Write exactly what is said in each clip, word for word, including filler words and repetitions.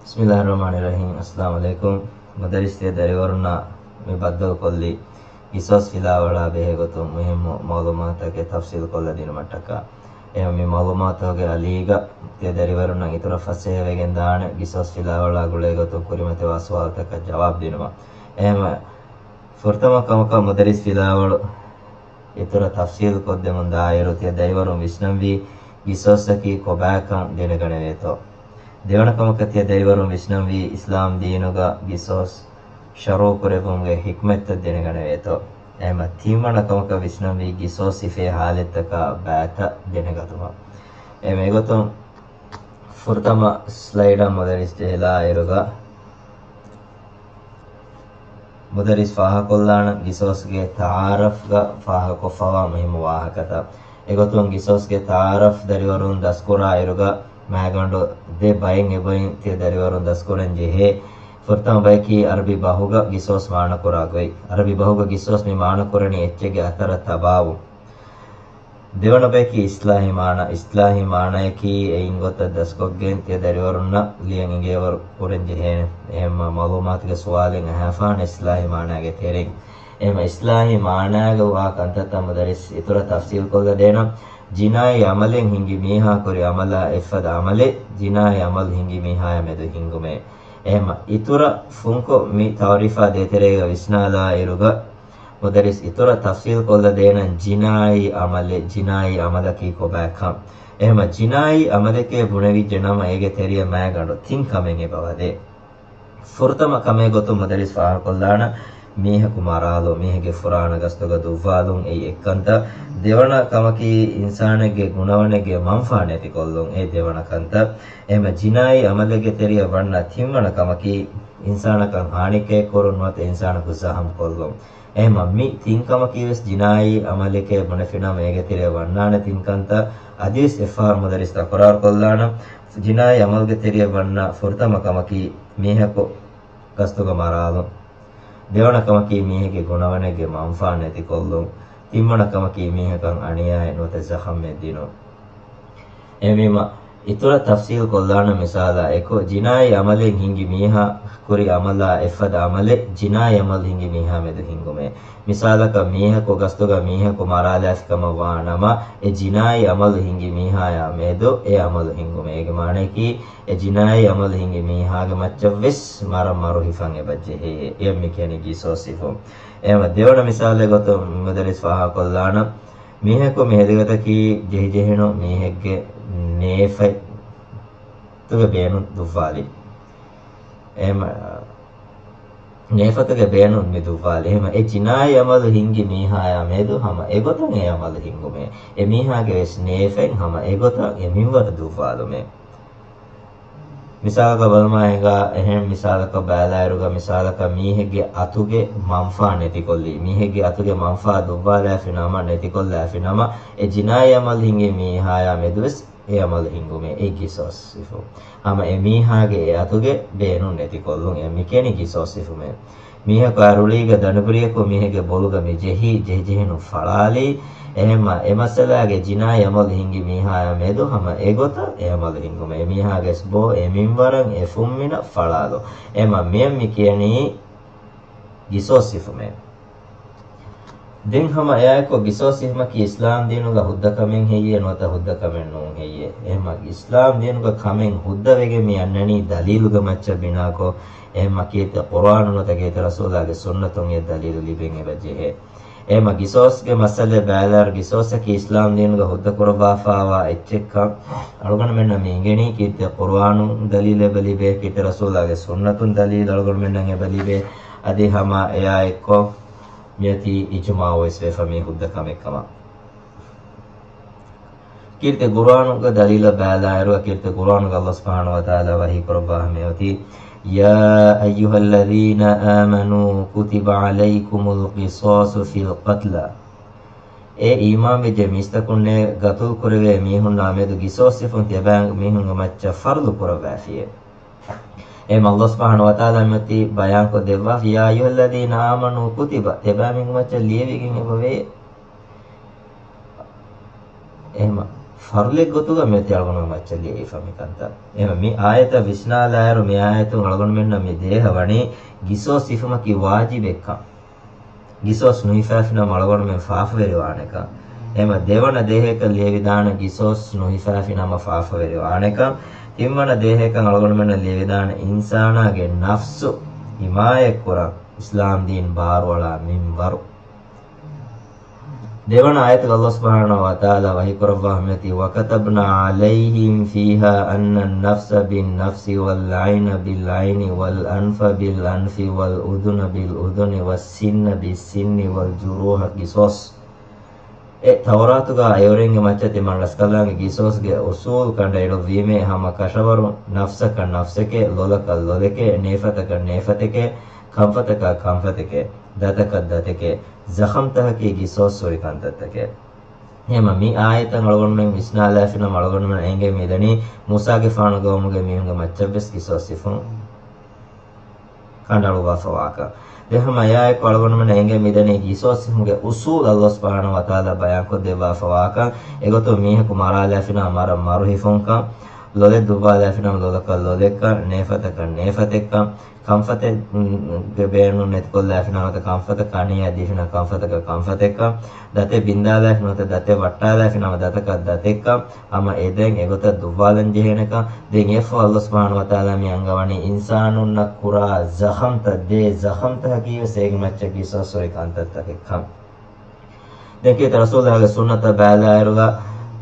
ބިސްމިއްލާހިއްރަޙްމާނިއްރަޙީމް. އައްސަލާމު ޢަލައިކުމް. މުދައްރިސް ތިޔަ ދަރިވަރުންނާ މި ބައްދަލުކޮށްލީ ގިސޯސް ފިލާވަޅާ ބެހޭގޮތުން މުހިއްމު މަޢުލޫމާތުތަކެއް ތަފްސީލްކޮށްލަ ދިނުމަށްޓަކާ. އެހެން މި މަޢުލޫމާތުގެ އަލީގަ ތިޔަ ދަރިވަރުންނަށް އިތުރަށް ފަސޭހަވެގެން ދާނެ ގިސޯސް ފިލާވަޅާ ގުޅޭގޮތުން ކުރިމަތިވާ ސުވާލުތަކަށް ޖަވާބު ދިނުމަށް. އެހެން ފުރަތަމަ ކަމަކަށް މުދައްރިސް ފިލާވަޅު އިތުރަށް ތަފްސީލް ކޮށްދެމުން ދާއިރު، ތިޔަ ދަރިވަރުން ވިސްނަންވީ ގިސޯސްއަކީ ކޮބާކަން ދެނެގަނެވޭތޯ. ދެވަނަ ކަމަކަށް ތިޔަ ދަރިވަރުން ވިސްނަންވީ އިސްލާމް ދީނުގަ ގިސޯސް ޝަރުޢުކުރެއްވުމުގެ ޙިކްމަތްތައް ދެނެގަނެވޭތޯ. އެހެމަ ތިންވަނަ ކަމަކަށް ވިސްނަންވީ ގިސޯސް ހިފޭ ޙާލަތްތަކާ ބައިތައް ދެނެގަތުމަށް. އެހެމަ އެގޮތުން ފުރަތަމަ ސްލައިޑަށް މުދައްރިސް ޖެހިލާއިރުގަ، މުދައްރިސް ފާހަގަކޮށްލާނަން ގިސޯސްގެ ތަޢާރަފްގަ ފާހަގަކޮށްފަވާ މުހިއްމު ވާހަކަތައް. އެގޮތުން ގިސޯސްގެ ތަޢާރަފް ދަރިވަރުން ދަސްކުރާއިރުގަ، މައިގަނޑު ދެ ބައިން އެބައިން ތިޔަ ދަރިވަރުން ދަސްކުރަން ޖެހޭ. ފުރަތަމަ ބަޔަކީ ޢަރަބި ބަހުގަ ގިސޯސް މާނަކުރާ ގޮތް. ޢަރަބި ބަހުގަ ގިސޯސް މި މާނަކުރަނީ އެއްޗެއްގެ އަތަރަށް ތަބާވުން. ދެވަނަ ބަޔަކީ އިސްލާހީ މާނަ. އިސްލާހީ މާނަޔަކީ އެއިން ގޮތަށް ދަސްކޮށްގެން ތިޔަ ދަރިވަރުންނަށް ލިޔަން އިނގޭވަރު ކުރަން ޖެހޭނެ. އެހެންމަ މަޢުލޫމާތުގެ ސުވާލެއް އަހާފާނެ އިސްލާހީ މާނައިގެ ތެރެއިން. އެހެންމަ އިސްލާހީ މާނައިގަ ވާ ކަންތައްތައް މުދައްރިސް އިތުރަށް ތަފްސީލްކޮށްލަ ދޭނަން. ޖިނާއީ ޢަމަލެއް ހިންގި މީހާ ކުރި ޢަމަލާ އެއްފަދަ ޢަމަލެއް، ޖިނާއީ ޢަމަލު ހިންގި މީހާޔާ މެދު ހިންގުމޭ. އެހެންމަ އިތުރަށް ފުންކޮށް މި ތަޢުރީފާ ދޭތެރޭގަ ވިސްނާލާއިރުގަ، މުދައްރިސް އިތުރަށް ތަފްސީލްކޮށްލަ ދޭނަން ޖިނާއީ ޢަމަލެއް، ޖިނާއީ ޢަމަލަކީ ކޮބާކަން. އެހެންމަ ޖިނާއީ ޢަމަލެކޭ ބުނެވިއްޖެ ނަމަ، އޭގެ ތެރެއަށް މައިގަނޑު ތިން ކަމެއް އެބަ ވަދޭ. ފުރަތަމަ ކަމެއް ގޮތުން މުދައްރިސް ފާހަގަކޮށްލާނަން، މީހަކު މަރާލުން، މީހެއްގެ ފުރާނަ ގަސްތުގަ ދުއްވާލުން، އެއީ އެއްކަންތައް. ދެވަނަ ކަމަކީ، އިންސާނެއްގެ ގުނަވަނެއްގެ މަންފާ ނެތިކޮށްލުން، އެ ދެވަނަ ކަންތައް. އެހެންމަ ޖިނާއީ ޢަމަލެއްގެ ތެރެއަށް ވަންނަ ތިންވަނަ ކަމަކީ، އިންސާނަކަށް ހާނިއްކައެއް ކުރުން ނުވަތަ އިންސާނަކު ޒަޚަމް ކޮށްލުން. އެހެންމަ މި ތިން ކަމަކީ ވެސް ޖިނާއީ ޢަމަލެކޭ ބުނެފިނަމަ، އޭގެ ތެރެއަށް ވަންނާނެ ތިން ކަންތައް. އަދިވެސް އެއްފަހަރު މުދައްރިސް ތަކުރާރުކޮށްލާނަން، ޖިނާއީ ޢަމަލުގެ ތެރެއަށް ވަންނަ ފުރަތަމަ ކަމަކީ، މީހަކު ގަސްތުގަ މަރާލުން. ދެވަނަ ކަމަކީ، މީހެއްގެ ގުނަވަނެއްގެ މަންފާ ނެތިކޮށްލުން. ތިންވަނަ ކަމަކީ، މީހަކަށް އަނިޔާއެއް ނުވަތަ ޒަޚަމެއް ދިނުން. އެހެންވީމަ، އިތުރަށް ތަފްސީލް ކޮށްލާނަން މިސާލާ އެކު، ޖިނާއީ ޢަމަލެއް ހިންގި މީހާ ކުރި ޢަމަލާ އެއްފަދަ ޢަމަލެއް ޖިނާއީ ޢަމަލު ހިންގި މީހާ މެދު ހިންގުމޭ. މިސާލަކަށް، މީހަކު ގަސްތުގަ މީހަކު މަރާލާފިކަމަށް ވާނަމަ، އެ ޖިނާއީ ޢަމަލު ހިންގި މީހާޔާ މެދު އެ ޢަމަލު ހިންގުމޭ. އޭގެ މާނަޔަކީ، އެ ޖިނާއީ ޢަމަލު ހިންގި މީހާގެ މައްޗަށް ވެސް މަރަށް މަރު ހިފަން އެބަ ޖެހޭ. އެޔަށް މި ކިޔަނީ ގިސޯސް ހިފުން. އެހެންމަ ދެވަނަ މިސާލެއް ގޮތުން މުދައްރިސް ފާހަގަކޮށްލާނަން. މީހަކު މި ހެދިގަތަކީ ޖެހިޖެހެނު މީހެއްގެ ނޭފަތުގެ ބޭނުން ދުއްވާލި. އެހެންމަ ނޭފަތުގެ ބޭނުން މި ދުއްވާލި. އެހެންމަ އެ ޖިނާއީ ޢަމަލު ހިންގި މީހާޔާ މެދު ހަމަ އެގޮތަށް އެ ޢަމަލު ހިންގުމޭ. އެ މީހާގެ ވެސް ނޭފަތް ހަމަ އެގޮތަށް އެ މިންވަރަށް ދުއްވާލުމޭ. މިސާލަކަށް ބަލަމާ ހިނގާ، އެހެން މިސާލަކަށް ބައިލާއިރުގަ މިސާލަކަށް މީހެއްގެ އަތުގެ މަންފާ ނެތިކޮށްލީ، މީހެއްގެ އަތުގެ މަންފާ ދުއްވާލާފި ނަމަ، ނެތިކޮށްލާފި ނަމަ، އެ ޖިނާއީ ޢަމަލު ހިންގި މީހާޔާ މެދުވެސް އެ ޢަމަލު ހިންގުމޭ. އެއީ ގިސޯސް ހިފުން. ހަމަ އެ މީހާގެ އެ އަތުގެ ބޭނުން ނެތިކޮށްލުން. އެ މި ކިޔަނީ ގިސޯސް ހިފުމޭ. މީހަކު އަރުޅީގަ ދަނޑުބުރިޔަކު މީހެއްގެ ބޮލުގަ މި ޖެހި، ޖެހިޖެހެނު ފަޅާލީ. އެހެންމަ އެ މައްސަލާގެ ޖިނާއީ ޢަމަލު ހިންގި މީހާޔާ މެދު ހަމަ އެގޮތަށް އެ ޢަމަލު ހިންގުމޭ. އެ މީހާގެ ވެސް ބޯ އެ މިންވަރަށް އެ ފުންމިނަށް ފަޅާލުން. އެހެންމަ މިއަށް މި ކިޔަނީ ގިސޯސް ހިފުމޭ. ދެން ހަމަ އެއާއެކު ގިސޯސް ހިފުމަކީ އިސްލާމް ދީނުގަ ހުއްދަ ކަމެއް ހެއްޔޭ ނުވަތަ ހުއްދަ ކަމެއް ނޫން ހެއްޔޭ؟ އެހެންމަ އިސްލާމް ދީނުގަ ކަމެއް ހުއްދަވެގެން މި އަންނަނީ ދަލީލުގެ މައްޗަށް ބިނާކޮށް، އެހެންމަ ކީރިތި ޤުރުއާނުން ނުވަތަ ކީރިތި ރަސޫލާގެ ސުންނަތުން އެ ދަލީލު ލިބެން އެބަ ޖެހޭ. އެހެންމަ ގިސޯސްގެ މައްސަލައެއް ބައިލާއިރު ގިސޯސްއަކީ އިސްލާމް ދީނުގަ ހުއްދަކުރައްވާފާވާ އެއްޗެއްކަން އަޅުގަނޑުމެންނަށް މި އިނގެނީ ކީރިތި ޤުރުއާނުން ދަލީލެއް އެބަ ލިބޭ، ކީރިތި ރަސޫލާގެ ސުންނަތުން ދަލީލު އަޅުގަނޑުމެންނަށް އެބަ ލިބޭ. އަދި ހަމަ އެއާ އެއްކޮށް މިއޮތީ އިޖުމާޢުވެސް ވެފަ މީ ހުއްދަ ކަމެއްކަމަށް. ކީރިތި ޤުރުއާނުގެ ދަލީލަށް ބައިލާއިރު، ކީރިތި ޤުރުއާނުގަ ﷲ ސުބްޙާނަހޫ ވަތަޢާލާ ވަޙީ ކުރައްވާ ހަމައަށް އޮތީ، يا أيها الذين آمنوا كتب عليكم القصاص في القتلى. އޭ އީމާންވެއްޖެ މީސްތަކުންނޭ، ޤަތުލު ކުރެވޭ މީހުންނާ މެދު ގިސޯސް ހިފުން ތިޔަބައިމީހުންގެ މައްޗަށް ފަރުޟު ކުރައްވާފިއޭ. އެހެންމަ ﷲ ސުބްޙާނަހޫ ވަތަޢާލާ މިއޮތީ ބަޔާންކޮށް ދެއްވާފި، يا أيها الذين آمنوا كتب، ތިޔަބައިމީހުންގެ މައްޗަށް ލިޔެވިގެން އެބަވޭ. އެހެންމަ ފަރުލެއް ގޮތުގަ މިއޮތީ އަޅުގަނޑުމެން މައްޗަށް ލިޔެވިފަ މިކަންތައް. އެހެން މި އާޔަތަށް ވިސްނާލާއިރު، މި އާޔަތުން އަޅުގަނޑުމެންނަށް މި ދޭހަވަނީ ގިސޯސް ހިފުމަކީ ވާޖިބެއްކަން. ގިސޯސް ނުހިފާފިނަމަ އަޅުގަނޑުމެން ފާފަވެރިވާނެކަން. އެހެންމަ ދެވަނަ ދޭހަކަށް ލިޔެވިދާނެ ގިސޯސް ނުހިފާފިނަމަ ފާފަވެރިވާނެކަން. ތިންވަނަ ދޭހަކަށް އަޅުގަނޑުމެންނަށް ލިޔެވިދާނެ އިންސާނާގެ ނަފްސު ހިމާޔަތްކުރަން އިސްލާމް ދީން ބާރުއަޅާ މިންވަރު. ދެވަނަ އާޔަތުގަ ﷲ ސުބްޙާނަހޫ ވަތަޢާލާ ވަޙީކުރައްވާ ހަމަޔަތީ، وَكَتَبْنَا عَلَيْهِمْ فِيهَا أَنَّ النَّفْسَ بِالنَّفْسِ وَالْعَيْنَ بِالْعَيْنِ وَالْأَنْفَ بِالْأَنْفِ وَالْأُذُنَ بِالْأُذُنِ وَالسِّنَّ بِالسِّنِّ وَالْجُرُوحَ ޤިޞާޞٌ. އެ ތައުރާތުގަ އެއުރެންގެ މައްޗަށް ތިމަން ރަސްކަލާނގެ ގިސޯސްގެ އުޞޫލު ކަނޑައެޅުއްވީމޭ، ހަމަ ކަށަވަރު ނަފްސަކަށް ނަފްސެކޭ، ލޮލަކަށް ލޮލެކޭ، ނޭފަތަކަށް ނޭފަތެކޭ، ކަންފަތަކަށް ކަންފަތެކޭ، ދަތަކަށް ދަތެކޭ، ޒަޚަމްތަކަކީ ގިސޯސް ހުރި ކަންތައްތަކެއް. އެހެންމަ މި އާޔަތަށް އަޅުގަނޑުމެން ވިސްނާލާފިނަމަ އަޅުގަނޑުމެން އެނގޭ މިދަނީ މޫސާގެފާނު ގައުމުގެ މީހުންގެ މައްޗަށްވެސް ގިސޯސް ހިފުން ކަނޑައަޅުއްވާފަވާކަން. ދެން ހަމަ އެއާއެކު އަޅުގަނޑުމެން އެނގޭ މިދަނީ ގިސޯސް ހިފުމުގެ އުޞޫލު ﷲ ސުބްޙާނަހޫ ވަތަޢާލާ ބަޔާންކޮށްދެއްވާފަވާކަން. އެގޮތުން މީހަކު މަރާލާފިނަމަ މަރަށް މަރު ހިފުންކަން، ލޮލެއް ދުއްވާލާފިނަމަ ލޮލަކަށް ލޮލެއްކަން، ނޭފަތަކަށް ނޭފަތެއްކަން، ކަންފަތެއް، ގެ ބޭނުން ނެތިކޮށްލާފިނަމަ ކަންފަތަކަށް އަނިޔާ ދީފިނަމަ ކަންފަތަކަށް ކަންފަތެއްކަން، ދަތެއް ބިންދާލާފިނަމަ ދަތެއް ވައްޓާލާފިނަމަ ދަތަކަށް ދަތެއްކަން، ހަމަ އެ ދަތް އެގޮތަށް ދުއްވާލަން ޖެހޭނެކަން. ދެން އެއަށްފަހު ﷲ ސުބްޙާނަހޫ ވަތަޢާލާ މި އަންގަވަނީ އިންސާނުންނަށް ކުރާ ޒަޚަމްތައް، ދޭ ޒަޚަމްތަކަކީވެސް އޭގެ މައްޗަށް ގިސޯސް ހުރި ކަންތައްތަކެއްކަން. ދެން ކީރިތި ރަސޫލާގެ ސުންނަތަށް ބައިލާއިރުގަ،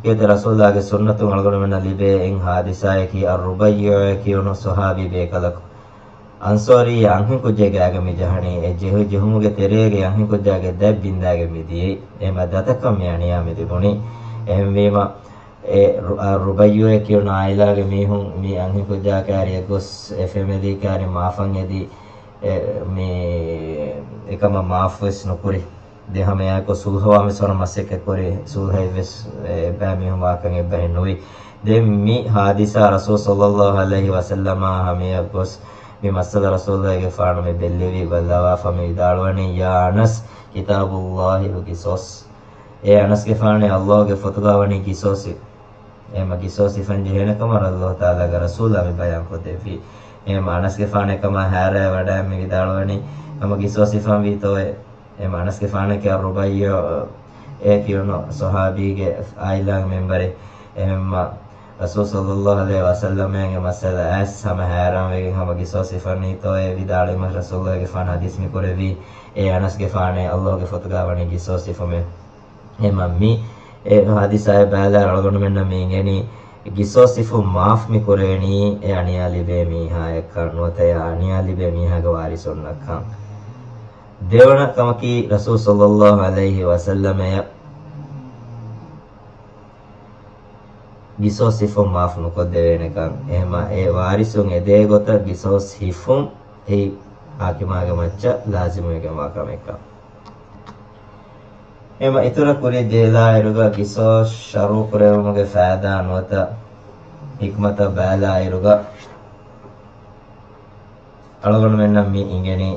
ކީރިތި ރަސޫލާގެ ސުންނަތުން އަޅުގަނޑުމެންނަށް ލިބޭ އެއް ހާދިސާއަކީ، އައްރުބައްޔިޢު ކިޔުނު ޞަޙާބީ ބޭކަލަކު އަންޞާރީ އަންހެންކުއްޖެއްގެ ގާގަ މި ޖަހަނީ. އެ ޖެހު ޖެހުމުގެ ތެރޭގަ އަންހެންކުއްޖާގެ ދަތް ބިންދާގެން މި ދިޔައީ. އެހެންމަ ދަތަކަށް މި އަނިޔާ މި ލިބުނީ. އެހެންވީމަ، އެ ރު-، އައްރުބައްޔިޢު ކިޔުނު ޢާއިލާގެ މީހުން މި އަންހެންކުއްޖާ ކާރިއަށް ގޮސް، އެ ފެމިލީ ކާރި މާފަށް އެދި، އެ، މި އެކަމަށް މާފުވެސް ނުކުރި. ދެން ހަމައެއާއެކު ޞުލްޙަވާން ވެސް ވަރަށް މަސައްކަތްކުރި، ޞުލްޙައެއްވެސް އެއްބައި މީހުން ވާކަން އެއްބަހެއް ނުވި. ދެން މި ހާދިސާ ރަސޫލު ޞައްލައްލާހު ޢަލައިހި ވަސައްލަމާ ހަމައަށް ގޮސް، މި މައްސަލަ ރަސޫލުގެފާނު މި ބެއްލެވި ބައްލަވާފަ މި ވިދާޅުވަނީ، ޔާ އަނަސް، ކިތާބުﷲި އަލްޤިޞާޞް. އޭ އަނަސްގެފާނޭ، ﷲގެ ފޮތުގާ ވަނީ ޤިޞާޞް. އެހެންމަ ގިސޯސް ހިފަން ޖެހޭނެ ކަމަށް ﷲ ތަޢާލާގެ ރަސޫލާ މި ބަޔާންކޮށްދެއްވީ. އެހެންމަ އަނަސްގެފާނޭ ކަމާ ހައިރާ ވަޑައި މި ވިދާޅުވަނީ، ހަމަ ގިސޯސް ހިފަންވީތޯއޭ؟ އެހެންމަ އަނަސްގެފާނަކީ އައްރުބައްޔިޢު އޭ ކިޔުނު ޞަޙާބީގެ ޢާއިލާގެ މެމްބަރެއް. އެހެންމަ ރަސޫލު ޞައްލައްލާހު ޢަލައިހި ވަސައްލަމައިގެ މައްސަލަ އައިސް ހަމަ ހައިރާންވެގެން ހަމަ ގިސޯސް ހިފަނީތޯއޭ ވިދާޅުވީމަ ރަސޫލުގެފާނު ޙަދީޘް މި ކުރެއްވީ، އޭ އަނަސްގެފާނޭ، ﷲގެ ފޮތުގާ ވަނީ ގިސޯސް ހިފުމޭ. އެހެންމަ މި އެ ހާދިސާއެއް ބައިލާ އަޅުގަނޑުމެންނަށް މި އިނގެނީ، ގިސޯސް ހިފުން މާފް މި ކުރެވެނީ އެ އަނިޔާ ލިބޭ މީހާއަކަށް ނުވަތަ އެ އަނިޔާ ލިބޭ މީހާގެ ވާރިސުންނަކަށް. ދެވަނަ ކަމަކީ، ރަސޫލު ޞައްލައްލާހު ޢަލައިހި ވަސައްލަމައަށް ގިސޯސް ހިފުން މާފް ނުކޮށްދެވޭނެކަން. އެހެންމަ އެ ވާރިސުން އެދޭ ގޮތަށް ގިސޯސް ހިފުން އެއީ ޙާކިމާގެ މައްޗަށް ލާޒިމުވެގެންވާ ކަމެއްކަން. އެހެންމަ އިތުރަށް ކުރިޔަށް ޖެހިލާއިރުގަ ގިސޯސް ޝަރުޢު ކުރެވުމުގެ ފައިދާ ނުވަތަ ޙިކްމަތަށް ބައިލާއިރުގަ އަޅުގަނޑުމެންނަށް މި އިނގެނީ،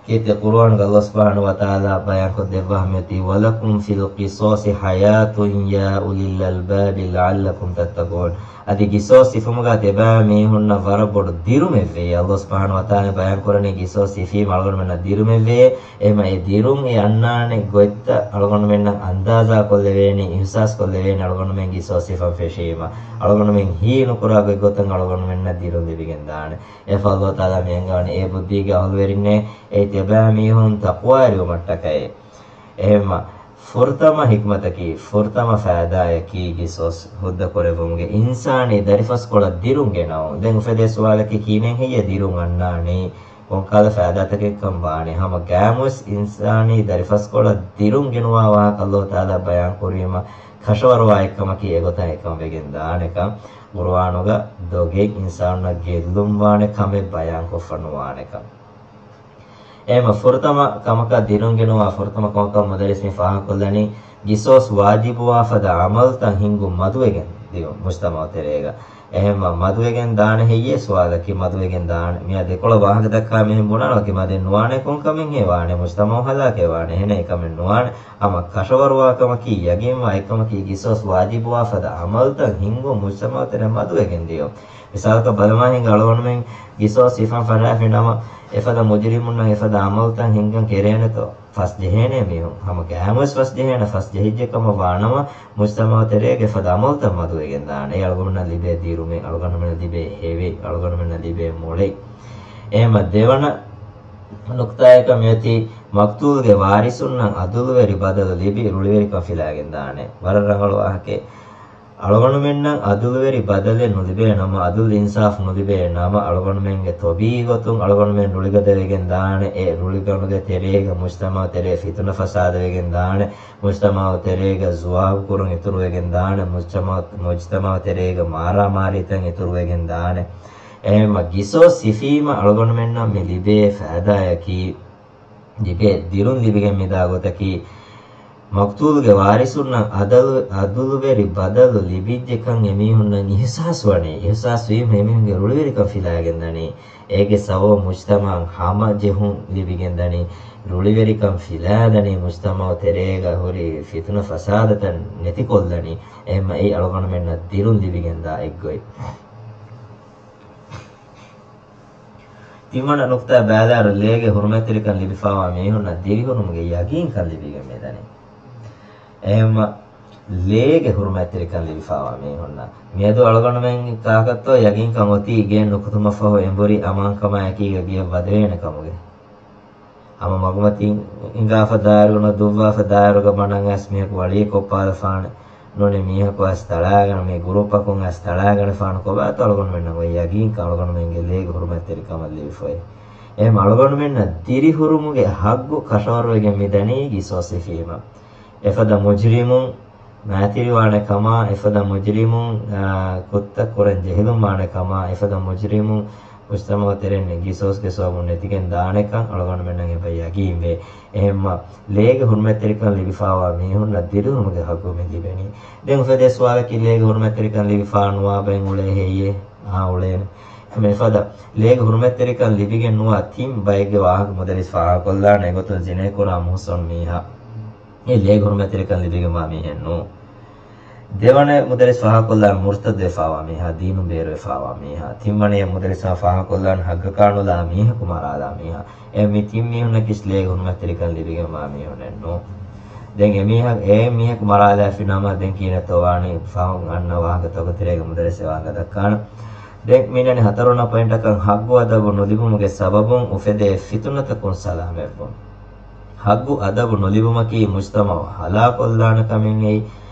ކީރިތި ޤުރުއާނުގަ ﷲ ސުބްޙާނަހޫ ވަތަޢާލާ ބަޔާންކޮށްދެއްވާ ހަމަޔަތީ، وَلَكُمْ فِي الْقِصَاصِ حَيَاةٌ يَا أُولِي الْأَلْبَابِ لَعَلَّكُمْ تَتَّقُونَ. އަދި ގިސޯސް ހިފުމުގަ ތިބާ މީހުންނަށް ވަރަށް ބޮޑު ދިރުމެއްވޭ. ﷲ ސުބްޙާނަހޫ ވަތަޢާލާ ބަޔާންކުރަނީ ގިސޯސް ހިފީމަ އަޅުގަނޑުމެންނަށް ދިރުމެއްވޭ. އެހެންމަ އެ ދިރުން އެ އަންނާނެ ގޮތްތައް އަޅުގަނޑުމެންނަށް އަންދާޒާކޮށްލެވޭނެ، އިޙްސާސްކޮށްލެވޭނެ އަޅުގަނޑުމެން ގިސޯސް ހިފަން ފެށީމަ. އަޅުގަނޑުމެން ހީނުކުރާ ގޮތްގޮތަށް އަޅުގަނޑުމެންނަށް ދިރުން ލިބިގެންދާނެ. އެއަށްފަހު ﷲ ތަޢާލާ މި އަންގަވަނީ އޭ ބުއްދީގެ އަހުލުވެރިންނޭ، އޭ ތިޔަބައިމީހުން ތަޤްވާވެރިވުމަށްޓަކައި. އެހެންމަ ފުރަތަމަ ޙިކްމަތަކީ، ފުރަތަމަ ފައިދާއަކީ ގިސޯސް ހުއްދަ ކުރެއްވުމުގެ އިންސާނީ ދަރިފަސްކޮޅަށް ދިރުން ގެނައުން. ދެން އުފެދޭ ސުވާލަކީ ކިހިނެއް ހެއްޔޭ ދިރުން އަންނާނީ؟ ކޮންކަހަލަ ފައިދާތަކެއްކަން ވާނީ؟ ހަމަ ގާތްމުވެސް އިންސާނީ ދަރިފަސްކޮޅަށް ދިރުން ގެނުވާ ވާހަކަ ﷲ ތަޢާލާ ބަޔާންކުރީމަ، ކަށަވަރުވާ އެއްކަމަކީ އެގޮތަށް އެކަން ވެގެން ދާނެކަން، ޤުރުއާނުގަ ދޮގެއް އިންސާނުންނަށް ގެއްލުން ވާނެ ކަމެއް ބަޔާންކޮށްފަ ނުވާނެކަން. އެހެންމަ ފުރަތަމަ ކަމަކަށް ދިރުން ގެނުވާ ފުރަތަމަ ކަމަކަށް މުދައްރިސް މި ފާހަގަކޮށްލަނީ، ގިސޯސް ވާޖިބުވާ ފަދަ ޢަމަލުތައް ހިންގުން މަދުވެގެން. ދިޔުން މުޖްތަމަޢު ތެރޭގަ. އެހެންމަ މަދުވެގެން ދާނެ ހެއްޔޭ ސުވާލަކީ، މަދުވެގެން ދާނެ. މިއާ ދެކޮޅަށް ވާހަކަ ދައްކާ މިހެން ބުނާނަ ވަކި މަދެއް ނުވާނެ، ކޮން ކަމެއް ހޭ ވާނެ، މުޖްތަމަޢު ހަލާކެއް ވާނެ. އެހެނެއް އެކަމެއް ނުވާނެ. ހަމަ ކަށަވަރުވާ ކަމަކީ، ޔަގީންވާ އެއްކަމަކީ، ގިސޯސް ވާޖިބުވާ ފަދަ އަމަލުތައް ހިންގުން މުޖްތަމަޢު ތެރެއަށް މަދުވެގެން ދިޔުން. މިސާލަކަށް ބަލަމާ ހިނގާ އަޅުގަނޑުމެން ގިސޯސް ހިފަން ފަށާފި ނަމަ، އެފަދަ މުޖްރިމުންނަށް އެފަދަ އަމަލުތައް ހިންގަން ކެރޭނެތޯ؟ ފަސް ޖެހޭނެ މީހުން. ހަމަ ގައިމުވެސް ފަސް ޖެހޭނެ، ފަސް ޖެހިއްޖެ ކަމަށް ވާނަމަ، މުޖްތަމަޢު ތެރޭގެ ފަދަ އަމަލުތައް މަދުވެގެން ދާނެ. އެ އަޅުގަނޑުމެންނަށް ލިބޭ ދިރުމެއް، އަޅުގަނޑުމެންނަށް ލިބޭ ހެވެއް، އަޅުގަނޑުމެންނަށް ލިބޭ މޮޅެއް. އެހެންމަ ދެވަނަ ނުކްތާއަކަށް މިއޮތީ، މަޤްތޫލުގެ ވާރިސުންނަށް އަދުލުވެރި ބަދަލު ލިބި، ރުޅިވެރިކަން ފިލާގެން ދާނެ. ވަރަށް ރަނގަޅު ވާހަކައެއް. އަޅުގަނޑުމެންނަށް އަދުލުވެރި ބަދަލެއް ނުލިބޭ ނަމަ، އަދުލު އިންސާފު ނުލިބޭ ނަމަ، އަޅުގަނޑުމެންގެ ތޮބީޢީ ގޮތުން އަޅުގަނޑުމެން ރުޅިގަދަވެގެން ދާނެ. އެ ރުޅިގަނޑުގެ ތެރޭގަ މުޖްތަމަޢު ތެރޭ ފިތުނަ ފަސާދަވެގެން ދާނެ. މުޖްތަމަޢު ތެރޭގަ ޒުވާބު ކުރުން އިތުރުވެގެން ދާނެ. މުޖްތަމަޢު، މުޖްތަމަޢު ތެރޭގަ މާރާމާރީތައް އިތުރުވެގެން ދާނެ. އެހެންމަ ގިސޯސް ހިފީމަ އަޅުގަނޑުމެންނަށް މި ލިބޭ ފައިދާއަކީ، ލިބޭ ދިރުން ލިބިގެން މިދާ ގޮތަކީ، މަޤްތޫލުގެ ވާރިސުންނަށް އަދަލު، އަދުލުވެރި ބަދަލު ލިބިއްޖެކަން އެމީހުންނަށް އިޙްސާސް ވަނީ. އިޙްސާސް ވީމަ އެމީހުންގެ ރުޅިވެރިކަން ފިލާގެން ދަނީ. އޭގެ ސަބަބުން މުޖްތަމަޢަށް ހަމަޖެހުން ލިބިގެން ދަނީ. ރުޅިވެރިކަން ފިލާދަނީ. މުޖްތަމަޢު ތެރޭގަ ހުރި ފިތުނަ ފަސާދަތައް ނެތިކޮށްލަނީ. އެހެންމަ އެއީ އަޅުގަނޑުމެންނަށް ދިރުން ލިބިގެން ދާ އެއްގޮތް. ތިންވަނަ ނުކްތާ ބައިލާރު، ލޭގެ ހުރުމަތްތެރިކަން ލިބިފާވާ މީހުންނަށް ދިރިހުރުމުގެ ޔަގީންކަން ލިބިގެން މިދަނީ. އެހެންމަ ލޭގެ ހުރުމަތްތެރިކަން ލިބިފާވާ މީހުންނަށް މިއަދު އަޅުގަނޑުމެން ކާކަށްތޯ ޔަގީންކަން އޮތީ ގެއިން ނުކުތުމަށްފަހު އެނބުރި އަމާންކަމާއެކީގަ ގެޔަށް ވަދެވޭނެ ކަމުގެ. ހަމަ މަގުމަތިން ހިނގާފަ ދާއިރު ނު ދުއްވާފަ ދާއިރުގަ މަނަން އައިސް މީހަކު ވަޅިއެއް ކޮށްޕާލަފާނެ. ނޫނީ މީހަކު އައިސް ތަޅާގަނޑު، މީ ގުރޫޕަކުން އައިސް ތަޅާގަނެފާނެ ކޮބާތޯ އަޅުގަނޑުމެންނަށް އޮތް ޔަގީންކަން އަޅުގަނޑުމެންގެ ލޭގެ ހުރުމަތްތެރިކަމަށް ލިބިފައި. އެހެން އަޅުގަނޑުމެންނަށް ދިރިހުރުމުގެ ހައްގު ކަށަވަރުވެގެން މިދަނީ ގިސޯސް ހިފީމަ. އެފަދަ މުޖްރިމުން މައިތިރިވާނެ ކަމާ، އެފަދަ މުޖްރިމުން، އާ، ކުށްތައް ކުރަން ޖެހިލުންވާނެ ކަމާ، އެފަދަ މުޖްރިމުން މުޖްތަމަޢު ތެރެއިން ގިސޯސްގެ ސަބަބުން ނެތިގެން ދާނެކަން އަޅުގަނޑުމެންނަށް އެބަ ޔަގީންވޭ. އެހެންމަ ލޭގެ ހުރުމަތްތެރިކަން ލިބިފާވާ މީހުންނަށް ދިރިހުރުމުގެ ހައްގު މި ލިބެނީ. ދެން އުފެދޭ ސުވާލަކީ، ލޭގެ ހުރުމަތްތެރިކަން ލިބިފާ ނުވާ ބައެއް އުޅޭ ހެއްޔޭ؟ އާ، އުޅޭނެ. އެހެން އެފަދަ ލޭގެ ހުރުމަތްތެރިކަން ލިބިގެން ނުވާ ތިން ބައެއްގެ ވާހަކަ މުދައްރިސް ފާހަގަކޮށްލާނެ. އެގޮތުން ޒިނޭކުރާ މުހުޞަން މީހާ އެ ލޭގެ ހުރުމަތްތެރިކަން ލިބިގެންވާ މީހެއް ނޫން. ދެވަނަ މުދައްރިސް ފާހަގަކޮށްލާން މުރްތައްދުވެފާވާ މީހާ، ދީނުން ބޭރުވެފާވާ މީހާ. ތިންވަނަ މުދައްރިސް ފާހަގަކޮށްލާން ހައްގަކާ ނުލާ މީހަކު މަރާލާ މީހާ. އެ މި ތިން މީހުންނަކީ ލޭގެ ހުރުމަތްތެރިކަން ލިބިގެންވާ މީހުންނެއް ނޫން. ދެން އެ މީހަކު، އެ މީހަކު މަރާލާފި ނަމަ، ދެން ކިހިނެއްތޯ ވާނީ؟ ފަހުން އަންނަ ވާހަކަތަކުގެ ތެރޭގަ މުދައްރިސް އެ ވާހަކަ ދައްކާނެ. ދެން މި މިދަނީ ހަތަރުވަނަ ޕޮއިންޓަކަށް، ހައްގު އަދަބު ނުލިބުމުގެ ސަބަބުން އުފެދޭ ފިތުނަތަކުން ސަލާމަތްވުން. ހައްގު އަދަބު ނުލިބުމަކީ މުޖްތަމަޢު ހަލާކޮށްލާނެ ކަމެއް އެއީ،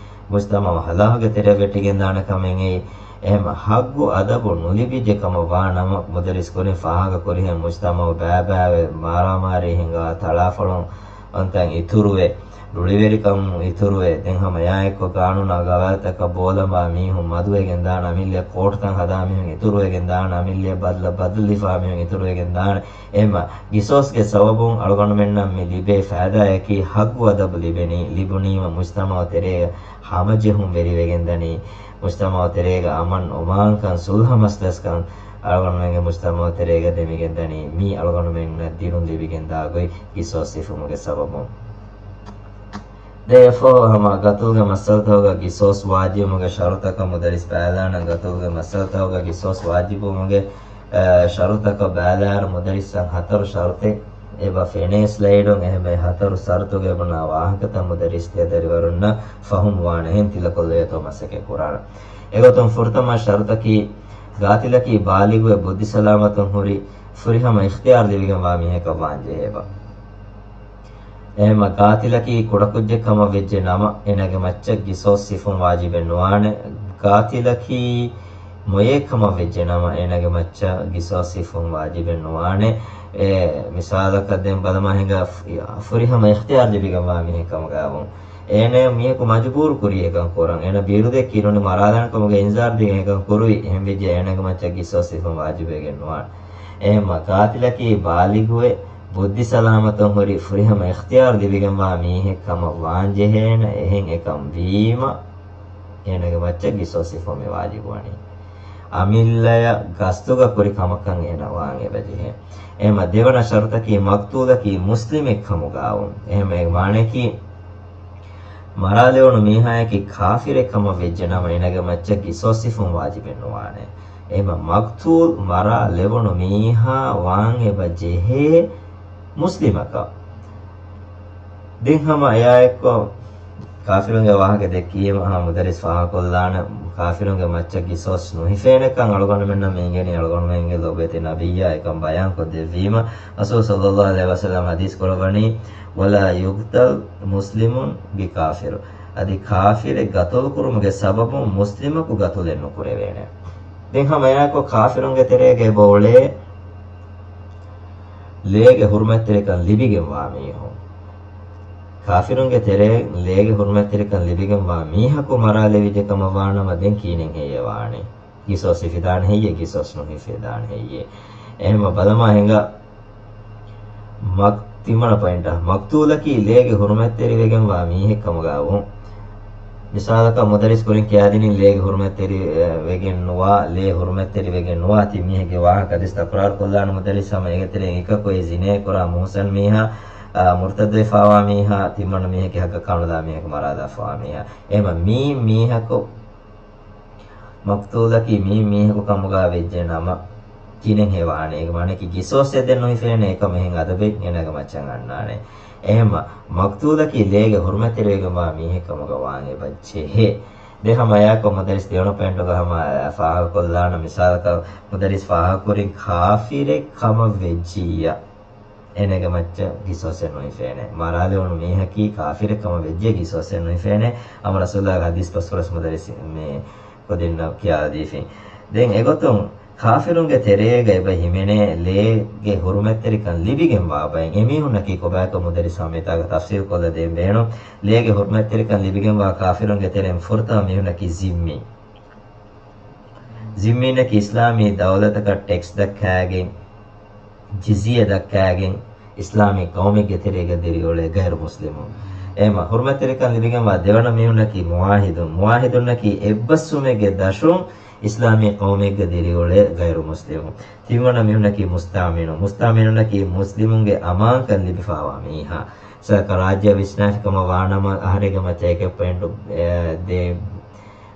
މުޖްތަމަޢު ހަލާކުގެ ތެރެއަށް ވެއްޓިގެންދާނެ ކަމެއް އެއީ. އެހެން ހައްގު އަދަބު ނުލިބިއްޖެ ކަމަށް ވާ ނަމަ، މުދައްރިސް ކުރިން ފާހަގަ ކުރިހެން މުޖްތަމަޢު ބައިބައިވެ، މާރާމާރީ ހިނގާ، ތަޅާފަޅުން އޮންތަން އިތުރުވެ، ރުޅިވެރިކަން އިތުރުވެ، ދެން ހަމަ އެއާއެއްކޮށް ގާނޫނާ ގަވާއިދުތަކަށް ބޯލަނބާ މީހުން މަދުވެގެން ދާނެ، އަމިއްލަ ކޯޓުތައް ހަދާ މީހުން އިތުރުވެގެން ދާނެ، އަމިއްލަ ބަދަލު، ބަދަލު ލިބިފާ މީހުން އިތުރުވެގެން ދާނެ. އެހެންމަ ގިސޯސްގެ ސަބަބުން އަޅުގަނޑުމެންނަށް މި ލިބޭ ފައިދާއަކީ ހައްގު އަދަބު ލިބެނީ، ލިބުނީމަ މުޖްތަމަޢު ތެރޭގަ ހަމަޖެހުން ވެރިވެގެން ދަނީ، މުޖްތަމަޢު ތެރޭގަ އަމަން އޮމާންކަން، ސުލްހަ މަސްލަސްކަން އަޅުގަނޑުމެންގެ މުޖްތަމަޢު ތެރޭގަ ދެމިގެން ދަނީ، މީ އަޅުގަނޑުމެންނަށް ދިރުން ލިބިގެން ދާ ގޮތް ގިސޯސް ހިފުމުގެ ސަބަބުން. ދެން އެއަށްފަހު ހަމަ ގަތުލުގެ މައްސަލަތަކުގަ ގިސޯސް ވާޖިބުމުގެ ޝަރުތަކަށް މުދައްރިސް ބައިލާނަން. ގަތުލުގެ މައްސަލަތަކުގަ ގިސޯސް ވާޖިބުވުމުގެ، އަ، ޝަރުތަކަށް ބައިލާއިރު މުދައްރިސްއަށް ހަތަރު ޝަރުތެއް އެބަ ފެނޭ ސްލައިޑުން. އެހެންވެ ހަތަރު ޝަރުތުގެ ބުނާ ވާހަކަތައް މުދައްރިސް ތިޔަ ދަރިވަރުންނަށް ފަހުމް ވާނެހެން ތިލަކޮށްލެވޭތޯ މަސައްކަތް ކުރާނަން. އެގޮތުން ފުރަތަމަ ޝަރުތަކީ ގާތިލަކީ ބާލިޣުވެ ބުއްދި ސަލާމަތުން ހުރި ފުރިހަމަ އިޚްތިޔާރު ލިބިގެންވާ މީހަކަށް ވާން ޖެހޭބަ. އެހެންމަ ގާތިލަކީ ކުޑަކުއްޖެއް ކަމަށް ވެއްޖެ ނަމަ، އޭނާގެ މައްޗަށް ގިސޯސް ހިފުން ވާޖިބެއް ނުވާނެ. ގާތިލަކީ މޮޔައެއް ކަމަށް ވެއްޖެ ނަމަ، އޭނާގެ މައްޗަށް ގިސޯސް ހިފުން ވާޖިބެއް ނުވާނެ. އެ، މިސާލަކަށް ދެން ބަލަމާ ހިނގާ ފު-، ފުރިހަމަ އިޚްތިޔާރު ލިބިގެންވާ މީހެއް ކަމުގައިވުން. އޭނާ މީހަކު މަޖުބޫރު ކުރީ އެކަން ކުރަން. އޭނާ ބިރުދެއްކި ނޫނީ މަރާލާނެ ކަމުގެ އިންޒާރު ދީގެން އެކަން ކުރުވި. އެހެން ވެއްޖެ އޭނާގެ މައްޗަށް ގިސޯސް ހިފުން ވާޖިބެއް ނުވާނެ. އެހެންމަ ގާތިލަކީ ބާލިޣުވެ، ބުއްދި ސަލާމަތުން ހުރި ފުރިހަމަ އިޚްތިޔާރު ލިބިގެންވާ މީހެއް ކަމަށް ވާން ޖެހޭނެ. އެހެން އެކަން ވީމަ، އޭނާގެ މައްޗަށް ގިސޯސް ހިފުން މި ވާޖިބުވަނީ. އަމިއްލަޔަށް ގަސްތުގަ ކުރި ކަމަކަށް އޭނަ ވާން އެބަޖެހޭ. އެހެމަ ދެވަނަ ޝަރުތަކީ މަޤްތޫލަކީ މުސްލިމެއް ކަމުގައު. އެހެމަ އޭގެ މާނަޔަކީ މަރާލެވުނު މީހާޔަކީ ކާފިރެއް ކަމަށް ވެއްޖެ ނަމަ އޭނާގެ މައްޗަށް ގިސޯސް ހިފުން ވާޖިބެއް ނުވާނެ. އެހެމަ މަޤްތޫލް މަރާލެވުނު މީހާ ވާން އެބަ ޖެހޭ މުސްލިމަކަށް. ދެން ހަމަ އެއާއެއްކޮށް ކާފިރުންގެ ވާހަކަ ދެއްކީމަ ހަމަ މުދައްރިސް ފާހަގަކޮށްލާނެ، ކާފިރުންގެ މައްޗަށް ގިސޯސް ނުހިފޭނެކަން އަޅުގަނޑުމެންނަށް މި އިނގެނީ އަޅުގަނޑުމެންގެ ލޮބުވެތި ނަބިއްޔާ އެކަން ބަޔާންކޮށްދެއްވީމަ، ރަސޫލު ޞައްލައްލާހު ޢަލައިހި ވަސައްލަމް ޙަދީޘް ކުރައްވަނީ، "ولا يقتل مسلم بكافر." އަދި ކާފިރެއް ގަތުލުކުރުމުގެ ސަބަބުން މުސްލިމަކު ގަތުލެއް ނުކުރެވޭނެ. ދެން ހަމަ އެއާއެކު ކާފިރުންގެ ތެރޭގަ އެބަ އުޅޭ ލޭގެ ހުރުމަތްތެރިކަން ލިބިގެންވާ މީހުން. ކާފިރުންގެ ތެރޭ ލޭގެ ހުރުމަތްތެރިކަން ލިބިގެންވާ މީހަކު މަރާލެވިއްޖެ ކަމަށް ވާނަމަ ދެން ކިހިނެއް ހެއްޔޭ ވާނީ؟ ގިސޯސް ހިފިދާނެ ހެއްޔޭ؟ ގިސޯސް ނުހިފިދާނެ ހެއްޔޭ؟ އެހެމަ ބަލަމާ ހިނގާ މަގް-، ތިންވަނަ ޕޮއިންޓަށް، މަގްތޫލަކީ ލޭގެ ހުރުމަތްތެރިވެގެންވާ މީހެއް ކަމުގައު. މިސާލަކަށް މުދައްރިސް ކުރިން ކިޔާދިނީ ލޭގެ ހުރުމަތްތެރި، އެ، ވެގެން ނުވާ، ލޭ ހުރުމަތްތެރިވެގެން ނުވާ ތިން މީހެއްގެ ވާހަކަ އަދިސް ތަކުރާރު ކޮށްލާނެ މުދައްރިސް ހަމަ އޭގެ ތެރެއިން އެކަކު އެ ޒިނޭ ކުރާ މުހުސަން މީހާ، އާ، މުރުތައްދުވެފާވާ މީހާ، ތިންވަނަ މީހެއްގެ ހައްގަށް ކާނުލާ މީހަކު މަރާލާފަވާ މީހާ. އެހެމަ މީ މީހަކު މަގްތޫލަކީ މީ މީހަކު ކަމުގަ ވެއްޖެ ނަމަ، ކިހިނެއް ހެއްޔޭ ވާނީ؟ އޭގެ މާނައަކީ ގިސޯސް އެދެން ނުހިފޭނެ، އެކަމަށް އެހެން އަދަބެއް އޭނާގެ މައްޗަށް އަންނާނެ. އެހެމަ މަގްތޫލަކީ ލޭގެ ހުރުމަތްތެރިވެގެންވާ މީހެއް ކަމުގަ ވާން އެބަ ޖެހޭ. ދެން ހަމަ އެއާއެކު މުދައްރިސް ދެވަނަ ޕޮއިންޓުގަ ހަމަ ފާހަގަކޮށްލާނަ މިސާލަކަށް މުދައްރިސް ފާހަގަކުރިން ކާފިރެއް ކަމަށް ވެއްޖިއްޔާ. އޭނާގެ މައްޗަށް ގިސޯސްއެއް ނުހިފޭނެ. މަރާލެވުނު މީހަކީ ކާފިރެއް ކަމަށް ވެއްޖެ ގިސޯސްއެއް ނުހިފޭނެ. އަމަ ރަސޫލާގެ ހަދީސް ބަސްފުޅަސް މުދައްރިސް މި ކުދިންނަށް ކިޔާދީފިން. ދެން އެގޮތުން ކާފިރުންގެ ތެރޭގަ އެބަ ހިމެނޭ ލޭގެ ހުރުމަތްތެރިކަން ލިބިގެންވާ ބައެއް. އެމީހުންނަކީ ކޮބާކަށް މުދައްރިސް ހަމަ މިތާގަ ތަފްސީލް ކޮށްލަ ދޭން ބޭނުން. ލޭގެ ހުރުމަތްތެރިކަން ލިބިގެންވާ ކާފިރުންގެ ތެރެއިން ފުރަތަމަ މީހުންނަކީ ޒިންމީ. ޒިންމީންނަކީ އިސްލާމީ ދައުލަތަކަށް ޓެކްސް ދައްކާގެން، ޖިޒްޔަ ދައްކާގެން، އިސްލާމީ ޤައުމެއްގެ ތެރޭގަ ދިރިއުޅޭ ޣައިރު މުސްލިމުން. އެހެމަ ހުރުމަތްތެރިކަން ލިބިގެންވާ ދެވަނަ މީހުންނަކީ މުވާހިދުން. މުވާހިދުންނަކީ އެއްބަސްވުމެއްގެ ދަށުން އިސްލާމީ ޤައުމެއްގަ ދިރިއުޅޭ ޣައިރު މުސްލިމުން. ތިންވަނަ މީހުންނަކީ މުސްތައުމިނުން. މުސްތައުމިނުންނަކީ މުސްލިމުންގެ އަމާންކަން ލިބިފާވާ މީހާ. ސަރުކާރު ރާއްޖެއަށް ވިސްނާފި ކަމަށް ވާނަމަ، އަހަރެއްގެ މައްޗަށް އެކެއް ޕޮއިންޓު، އެ، ދޭ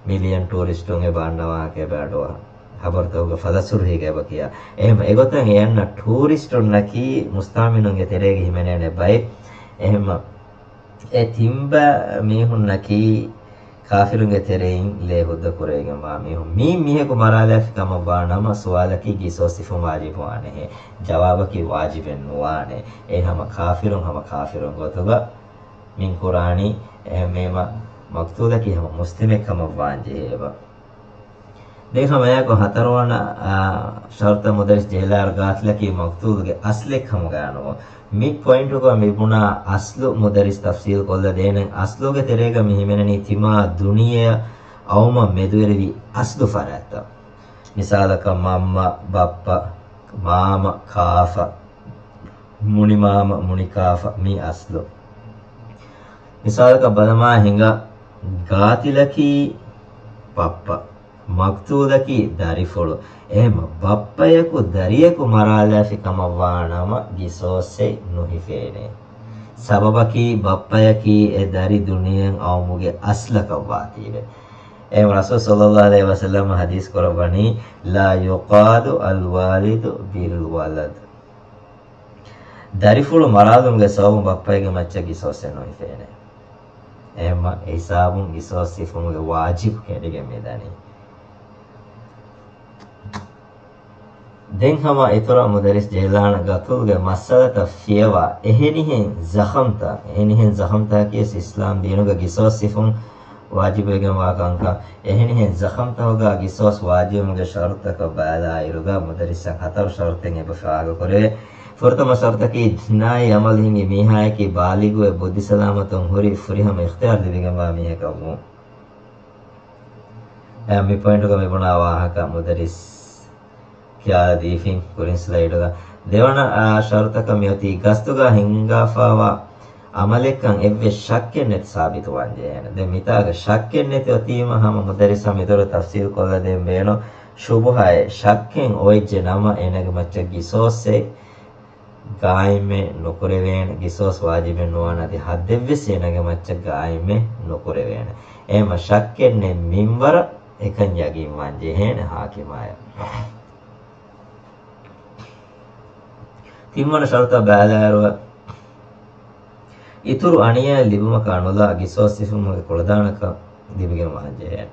މިލިއަން ޓޫރިސްޓުން އެބަ އަންނަ ވާހަކަ އެބަ އަޑުއަހަ. ޚަބަރުތަކުގަ ފަލަސް ހުރިހީގަ އެބަ ކިޔާ. އެހެމަ އެގޮތަށް އެ އަންނަ ޓޫރިސްޓުންނަކީ މުސްތައުމިނުންގެ ތެރޭގަ ހިމެނޭނެ ބައެއް. އެހެމަ އެ ތިން ބައި މީހުންނަކީ ކާފިރުންގެ ތެރެއިން ލޭ ހުއްދަ ކުރެވިގެންވާ މީހުން. މީ މީހަކު މަރާލާފި ކަމަށް ވާ ނަމަ، ސުވާލަކީ ގިސޯސް ހިފުން ވާޖިބު ވާނެހޭ؟ ޖަވާބަކީ ވާޖިބެއް ނުވާނެ. އެ ހަމަ ކާފިރުން ހަމަ ކާފިރުން ގޮތުގަ މިން ކުރާނީ. އެހެންވީމަ މަގްތޫލަކީ ހަމަ މުސްލިމެއް ކަމަށް ވާން ޖެހޭ އެބަ. ދެން ހަމައެއާއެކު ހަތަރުވަނަ، އާ، ޝަރުތަށް މުދައްރިސް ޖެހިލާއިރު ގާތިލަކީ މަގްތޫލުގެ އަސްލެއް ކަމުގައި ނުވާ. މި ޕޮއިންޓުގަ މި ބުނާ އަސްލު މުދައްރިސް ތަފްސީލް ކޮށްލަ ދޭނެ. އަސްލުގެ ތެރޭގަ މި ހިމެނެނީ ތިމާ ދުނިޔެއަށް އައުމަށް މެދުވެރިވި އަސްލު ފަރާތްތައް. މިސާލަކަށް މަންމަ، ބައްޕަ، މާމަ، ކާފަ، މުނިމާމަ، މުނިކާފަ، މީ އަސްލު. މިސާލަކަށް ބަލަމާ ހިނގާ، ގާތިލަކީ ބައްޕަ، މަގްތޫލަކީ ދަރިފުޅު. އެހެން ބައްޕަޔަކު ދަރިޔަކު މަރާލާފި ކަމަށް ވާ ނަމަ ގިސޯސްއެއް ނުހިފޭނެ. ސަބަބަކީ ބައްޕަޔަކީ އެ ދަރި ދުނިޔެއަށް އައުމުގެ އަސްލަކަށް ވާތީވެ. އެހެން ރަސޫލު ޞައްލައްލާހު ޢަލައިހި ވަސައްލަމަ ޙަދީޘް ކުރައްވަނީ، "لا يقاد الوالد بالولد." ދަރިފުޅު މަރާލުމުގެ ސަބަބުން ބައްޕައިގެ މައްޗަށް ގިސޯސްއެއް ނުހިފޭނެ. އެހެންމަ އެ ހިސާބުން ގިސޯސް ހިފުމުގެ ވާޖިބު ކެނޑިގެން މިދަނީ. ދެން ހަމަ އިތުރަށް މުދައްރިސް ޖެހިލާނަ ގަތުލުގެ މައްސަލަތައް ފިޔަވާ އެހެނިހެން ޒަޚަމްތައް، އެހެނިހެން ޒަޚަމްތަކަކީ އިސްލާމް ދީނުގަ ގިސޯސް ހިފުން ވާޖިބުވެގެންވާ ކަންކަން، އެހެނިހެން ޒަޚަމްތަކުގަ ގިސޯސް ވާޖިބުވުމުގެ ޝަރުތުތަކަށް ބަލާއިރުގަ މުދައްރިސަށް ހަތަރު ޝަރުތެއް އެބަ ފާހަގަކުރެވޭ. ފުރަތަމަ ޝަރުތަކީ ޖިނާއީ އަމަލު ހިނގި މީހާޔަކީ ބާލިޣުވެ ބުއްދިސަލާމަތުން ހުރި ފުރިހަމަ އިޚްތިޔާރު ލިބިގެންވާ މީހަކަށް ވުން. އެ މި ޕޮއިންޓުގަ މި ބުނާ ވާހަކަ މުދައްރިސް ކިޔާދީފިން ކުރިން ސްލައިޑުގަ. ދެވަނަ، އާ، ޝަރުތަކަށް މިއޮތީ ގަސްތުގަ ހިންގާފާވާ ޢަމަލެއްކަން އެއްވެސް ޝައްކެއް ނެތި ސާބިތުވާން ޖެހޭނެ. ދެން މިތާގަ ޝައްކެއް ނެތި އޮތީމަ ހަމަ މުދައްރިސަށް މިދުވަހު ތަފްސީލު ކޮށްލަދޭން ބޭނުން. ޝުބުހާއެއް ޝައްކެއް އޮތްޖެ ނަމަ އޭނަގެ މައްޗަށް ގިސޯސްއެއް ގާއިމެއް ނުކުރެވޭނެ. ގިސޯސް ވާޖިބެއް ނުވާނެ އަދި ހައްދެއްވެސް އޭނަގެ މައްޗަށް ގާއިމެއް ނުކުރެވޭނެ. އެހެންމަ ޝައްކެއް ނެތް މިންވަރަށް އެކަން ޔަގީންވާން ޖެހޭނެ ޙާކިމާޔަށް. ތިންވަނަ ޝަރުޠަށް ބައިލާއިރު، އިތުރު އަނިޔާ ލިބުމަކާ ނުލާ ގިސޯސް ސިފުމުގެ ކުޅަދާނަކަން ލިބިގެން ވާން ޖެހޭނެ.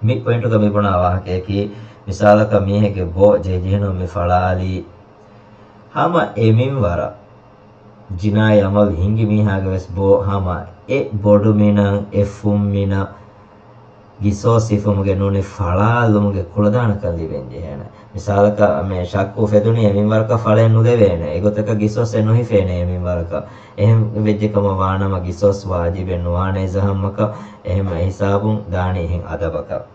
މި ޕޮއިންޓުގަ މި ބުނާ ވާހަކަޔަކީ، މިސާލަކަށް މީހެއްގެ ބޯ ޖެހިޖެހިނު މި ފަޅާލީ ހަމަ އެ މިންވަރަށް، ޖިނާއީ އަމަލު ހިންގި މީހާގެ ވެސް ބޯ ހަމަ އެ ބޮޑު މިނަށް، އެ ފުން މިނަށް ގިސޯސް ހިފުމުގެ ނޫނީ ފަޅާލުމުގެ ކުޅަދާނަކަން ލިބެން ޖެހޭނެ. މިސާލަކަށް މި ޝައްކު އުފެދުނީ އެ މިންވަރަކަށް ފަޅައެއް ނުލެވޭނެ، އެގޮތަކަށް ގިސޯސްއެއް ނުހިފޭނެ އެ މިންވަރަކަށް. އެހެން ވެއްޖެ ކަމަށް ވާނަމަ ގިސޯސް ވާޖިބެއް ނުވާނެ ޒަހަމަކަށް. އެހެން އެހިސާބުން ދާނީ އެހެން އަދަބަކަށް.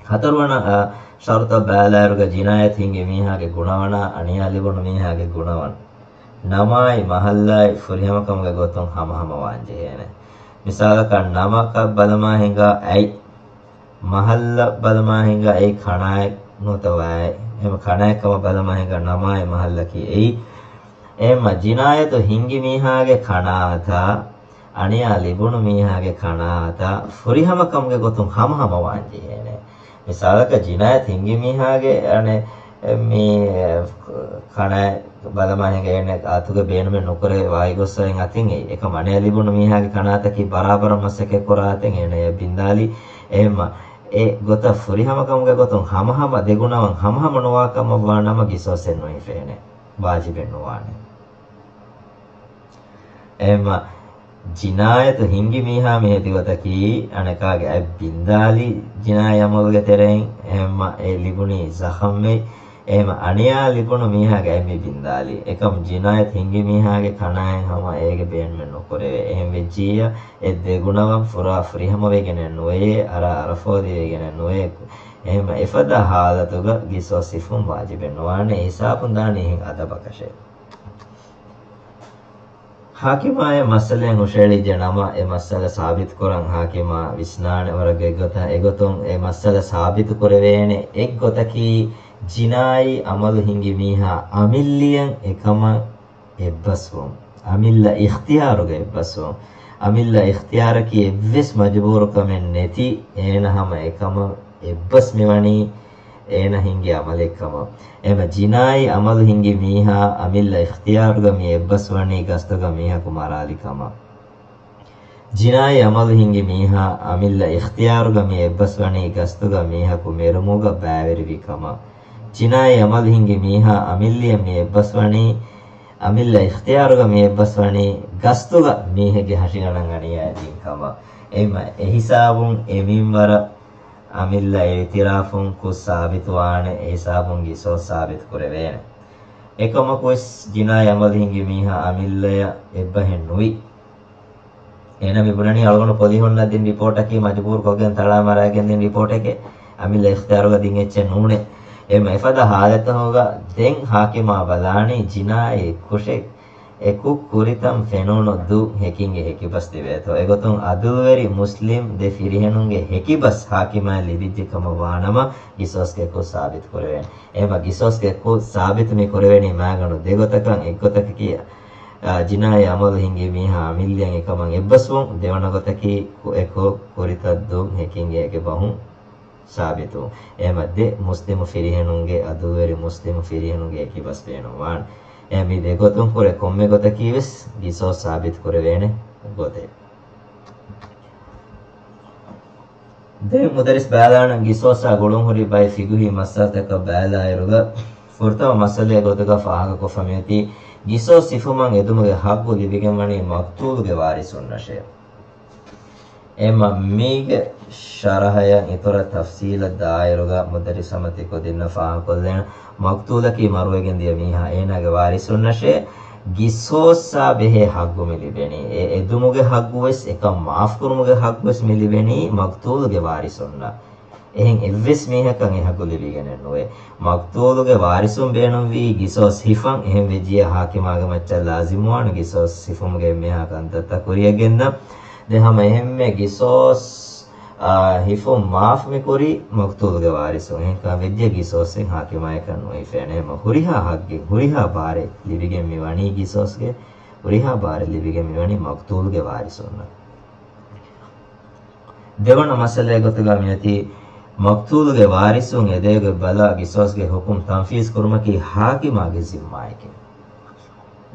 ހަތަރުވަނަ، އަ، ޝަރުޠަށް ބައިލާއިރުގަ ޖިނާޔަތް ހިންގި މީހާގެ ގުނަވަނާ އަނިޔާ ލިބުނު މީހާގެ ގުނަވަން ނަމާއި މަހައްލާއި ފުރިހަމަކަމުގެ ގޮތުން ހަމަހަމަވާން ޖެހޭނެ. މިސާލަކަށް ނަމަކަށް ބަލަމާ ހިނގާ އައި، މަހައްލަ ބަލަމާ ހިނގާ އެއީ ކަނާއެއް ނުވަތަ ވާއެއް. އެހެން ކަނާއެއް ކަމަށް ބަލަމާ ހިނގާ ނަމާއި މަހައްލަކީ އެއީ. އެހެންމަ ޖިނާޔަތު ހިންގި މީހާގެ ކަނާއަތާ އަނިޔާ ލިބުނު މީހާގެ ކަނާއަތާ ފުރިހަމަކަމުގެ ގޮތުން ހަމަހަމަވާން ޖެހޭނެ. މިސާލަކަށް ޖިނާޔަތް ހިންގި މީހާގެ އަނެއް މި ކަނާ ބަލަމާ ހިނގާ އޭނަ އަތުގެ ބޭނުމެއް ނުކުރެވި ވައިގޮސްސައިން އަތިން އެއީ. އެކަމަ އަނިޔާ ލިބުނު މީހާގެ ކަނާތަކީ ބަރާބަރަށް މަސައްކަތް ކުރާ އަތެއް އޭނަ އެ ބިންދާލީ. އެހެންމަ އެ ގޮތަށް ފުރިހަމަކަމުގެ ގޮތުން ހަމަހަމަ ދެގުނަވަން ހަމަހަމަ ނުވާ ކަމަށް ވާ ނަމަ ގިސޯސްއެއް ނުހިފޭނެ. ވާޖިބެއް ނުވާނެ. އެހެންމަ ޖިނާޔަތު ހިންގި މީހާ މި ހެދި ގޮތަކީ އަނެކާގެ އަތް ބިންދާލި ޖިނާއީ އަމަލުގެ ތެރެއިން. އެހެންމަ އެ ލިބުނީ ޒަޚަމެއް. އެހެންމަ އަނިޔާ ލިބުނު މީހާގެ އަތް މި ބިންދާލި. އެކަމު ޖިނާޔަތު ހިންގި މީހާގެ ކަނާއެއް ހަމަ އޭގެ ބޭނުމެއް ނުކުރެވޭ. އެހެން ވެއްޖިއްޔާ އެ ދެގުނަވަން ފުރާ ފުރިހަމަވެގެނެއް ނުވެޔޭ، އަރާ އަރަފޯދިވެގެނެއް ނުވެޔޭ. އެހެންމަ އެފަދަ ހާލަތުގަ ގިސޯސް ހިފުން ވާޖިބެއް ނުވާނެ. އެ ހިސާބުން ދާނީ އެހެން އަދަބަކަށެއް. ޙާކިމާއަށް މައްސަލައެއް ހުށައެޅިއްޖެ ނަމަ، އެ މައްސަލަ ސާބިތުކުރަން ޙާކިމާ ވިސްނާނެ ވަރަށް ގޮތްގޮތަށް. އެގޮތުން އެ މައްސަލަ ސާބިތު ކުރެވޭނެ އެއްގޮތަކީ، ޖިނާއީ އަމަލު ހިންގި މީހާ އަމިއްލިއަށް އެކަމަށް އެއްބަސްވުން. އަމިއްލަ އިޚްތިޔާރުގަ އެއްބަސްވުން. އަމިއްލަ އިޚްތިޔާރަކީ އެއްވެސް މަޖުބޫރުކަމެއް ނެތި އޭނަ ހަމަ އެކަމަށް އެއްބަސް މިވަނީ އޭނަ ހިންގި އަމަލެއްކަމަށް. އެހެންމަ ޖިނާއީ އަމަލު ހިންގި މީހާ އަމިއްލަ އިޚްތިޔާރުގަ މި އެއްބަސްވަނީ ގަސްތުގަ މީހަކު މަރާލި ކަމަށް. ޖިނާއީ އަމަލު ހިންގި މީހާ އަމިއްލަ އިޚްތިޔާރުގަ މި އެއްބަސްވަނީ ގަސްތުގަ މީހަކު މެރުމުގަ ބައިވެރިވި ކަމަށް. ޖިނާއީ އަމަލު ހިންގި މީހާ އަމިއްލިއަށް މި އެއްބަސްވަނީ، އަމިއްލަ އިޚްތިޔާރުގަ މި އެއްބަސްވަނީ ގަސްތުގަ މީހެއްގެ ހަށިގަނޑަށް އަނިޔާ ދިން ކަމަށް. އެހެންމަ އެހިސާބުން އެ މިންވަރަށް އަމިއްލަ އިއުތިރާފުން ކުށް ސާބިތުވާނެ، އެހިސާބުން ގިސޯސް ސާބިތު ކުރެވޭނެ. އެކަމަކުވެސް ޖިނާއީ އަމަލު ހިންގި މީހާ އަމިއްލަޔަށް އެއްބަހެއް ނުވި. އޭނަ މި ބުނަނީ އަޅުގަނޑު ޕޮލިހުންނަށް ދިން ރިޕޯޓަކީ މަޖުބޫރު ކޮށްގެން ތަޅާ މަރައިގެން ދިން ރިޕޯޓެކޭ. އަމިއްލަ އިޚްތިޔާރުގަ ދިން އެއްޗެއް ނޫނޭ. އެހެންމަ އެފަދަ ހާލަތަކުގަ ދެން ހާކިމާ ބަލާނީ ޖިނާއީ ކުށެއް އެ ކުށް ކުރިތަން ފެނުނު ދު ހެކިންގެ ހެކިބަސް ތިބޭތޯ. އެގޮތުން އަދުލުވެރި މުސްލިމް ދެ ފިރިހެނުންގެ ހެކިބަސް ހާކިމާއަށް ލިބިއްޖެ ކަމަށް ވާނަމަ ގިސޯސްގެ ކުށް ސާބިތު ކުރެވޭނެ. އެހެންމަ ގިސޯސްގެ ކުށް ސާބިތު މި ކުރެވެނީ މާގަނޑު ދެ ގޮތަކަށް. އެއްގޮތަކަކީ، އާ، ޖިނާއީ އަމަލު ހިންގި މީހާ އަމިއްލިއަށް އެކަމަށް އެއްބަސްވުން. ދެވަނަ ގޮތަކީ ކު-، އެ ކުށް ކުރިތައް ދު ހެކިންގެ އެކި ބަހުން ސާބިތު. އެހެންމަ ދެ މުސްލިމު ފިރިހެނުންގެ، އަދުލުވެރި މުސްލިމު ފިރިހެނުންގެ އެކިބަސް ބޭނުންވާނެ. އެ މި ދެ ގޮތުން ކުރެ ކޮންމެ ގޮތަކީ ވެސް ގިސޯސް ސާބިތު ކުރެވޭނެ ގޮތެއް. ދެން މުދައްރިސް ބައިލާނަން ގިސޯސާ ގުޅުންހުރި ބައެއް ފިގުހީ މައްސަލަތަކަށް ބައިލާއިރުގަ، ފުރަތަމަ މައްސަލައެއް ގޮތުގަ ފާހަގަކޮށްފަ މިއޮތީ، ގިސޯސް ހިފުމަށް އެދުމުގެ ހައްގު ލިބިގެންވަނީ މަޤްތޫލުގެ ވާރިސުންނަށޭ. އެހެންމަ މީގެ ޝަރަޙަޔަށް އިތުރަށް ތަފްސީލަށް ދާއިރުގަ މުދައްރިސް ހަމަ ތި ކުދިންނަށް ފާހަގަކޮށްލޭނެ، މަޤްތޫލަކީ މަރުވެގެން ދިޔަ މީހާ އޭނާގެ ވާރިސުންނަށޭ ގިސޯސްއާ ބެހޭ ހައްގު މި ލިބެނީ. އެ އެދުމުގެ ހައްގުވެސް އެކަން މާފުކުރުމުގެ ހައްގުވެސް މި ލިބެނީ މަޤްތޫލުގެ ވާރިސުންނަށް. އެހެން އެއްވެސް މީހަކަށް އެ ހައްގު ލިބިގެނެއް ނުވޭ. މަޤްތޫލުގެ ވާރިސުން ބޭނުންވީ ގިސޯސް ހިފަން، އެހެން ވެއްޖިއްޔާ ހާކިމާގެ މައްޗަށް ލާޒިމުވާނެ ގިސޯސް ހިފުމުގެ އެންމެހާ ކަންތައްތައް ކުރިޔަށް ގެންދަން. ދެން ހަމަ އެހެންމެ ގިސޯސް، އާ، ހިފުން މާފު މި ކުރީ މަޤްތޫލުގެ ވާރިސުން. އެހެންކަމަށް ވެއްޖެ ގިސޯސްއެއް ހާކިމާޔަކަށް ނުހިފޭނެ. އެމަ ހުރިހާ ހައްގެއް، ހުރިހާ ބާރެއް ލިބިގެން މި ވަނީ ގިސޯސްގެ، ހުރިހާ ބާރެއް ލިބިގެން މި ވަނީ މަޤްތޫލުގެ ވާރިސުންނަށް. ދެވަނަ މައްސަލައެއް ގޮތުގަ މިއޮތީ މަޤްތޫލުގެ ވާރިސުން އެދޭގޮތް ބަލާ ގިސޯސްގެ ހުކުމް ތަންފީޒް ކުރުމަކީ ހާކިމާގެ ޒިންމާއެކޭ.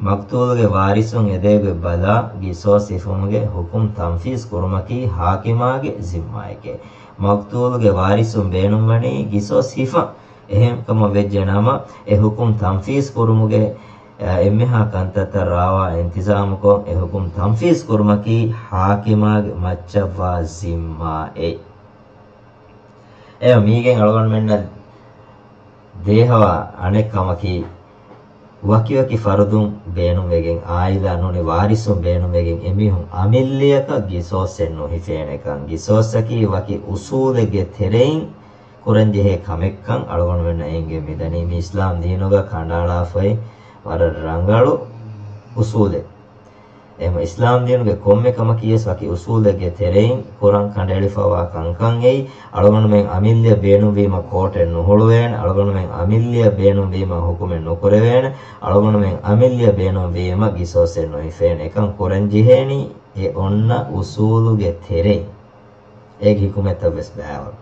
މަޤްތޫލުގެ ވާރިސުން އެދޭގޮތް ބަލާ ގިސޯސް ހިފުމުގެ ހުކުމް ތަންފީޒް ކުރުމަކީ ހާކިމާގެ ޒިންމާއެކޭ. މަޤްތޫލުގެ ވާރިސުން ބޭނުންވަނީ ގިސޯސް ހިފަން. އެހެންކަމަށް ވެއްޖެ ނަމަ، އެ ހުކުމް ތަންފީޒް ކުރުމުގެ އެންމެހާ ކަންތައްތައް ރާވާ އިންތިޒާމުކޮށް، އެ ހުކުމް ތަންފީޒް ކުރުމަކީ ހާކިމާގެ މައްޗަށްވާ ޒިންމާއެއް. އެ މީގެން އަޅުގަނޑުމެންނަށް ދޭހަވާ އަނެއް ކަމަކީ، ވަކިވަކި ފަރުދުން ބޭނުންވެގެން، އާއިލާ ނޫނީ ވާރިސުން ބޭނުންވެގެން، އެމީހުން އަމިއްލަޔަކަށް ގިސޯސްއެއް ނުހިފޭނެކަން، ގިސޯސްއަކީ ވަކި އުސޫލެއްގެ ތެރެއިން ކުރަންޖެހޭ ކަމެއްކަން އަޅުގަނޑުމެންނަށް އެނގެން މިދަނީ. މި އިސްލާމް ދީނުގަ ކަނޑައަޅާފައި ވަރަށް ރަނގަޅު އުސޫލެއް. އެހެން އިސްލާމް ދީނުގެ ކޮންމެ ކަމަކީވެސް ވަކި އުސޫލެއްގެ ތެރެއިން ކުރަން ކަނޑައެޅިފައިވާ ކަންކަން އެއީ، އަޅުގަނޑުމެން އަމިއްލަޔަށް ބޭނުންވީމަ ކޯޓެއް ނުހުޅުވޭނެ، އަޅުގަނޑުމެން އަމިއްލަޔަށް ބޭނުންވީމަ ހުކުމެއް ނުކުރެވޭނެ، އަޅުގަނޑުމެން އަމިއްލަޔަށް ބޭނުންވީމަ ގިސޯސްއެއް ނުހިފޭނެ. އެކަން ކުރަންޖެހޭނީ އެ އޮންނަ އުސޫލުގެ ތެރެއިން. އޭގެ ހިކުމަތްތައް ވެސް ބާވަން.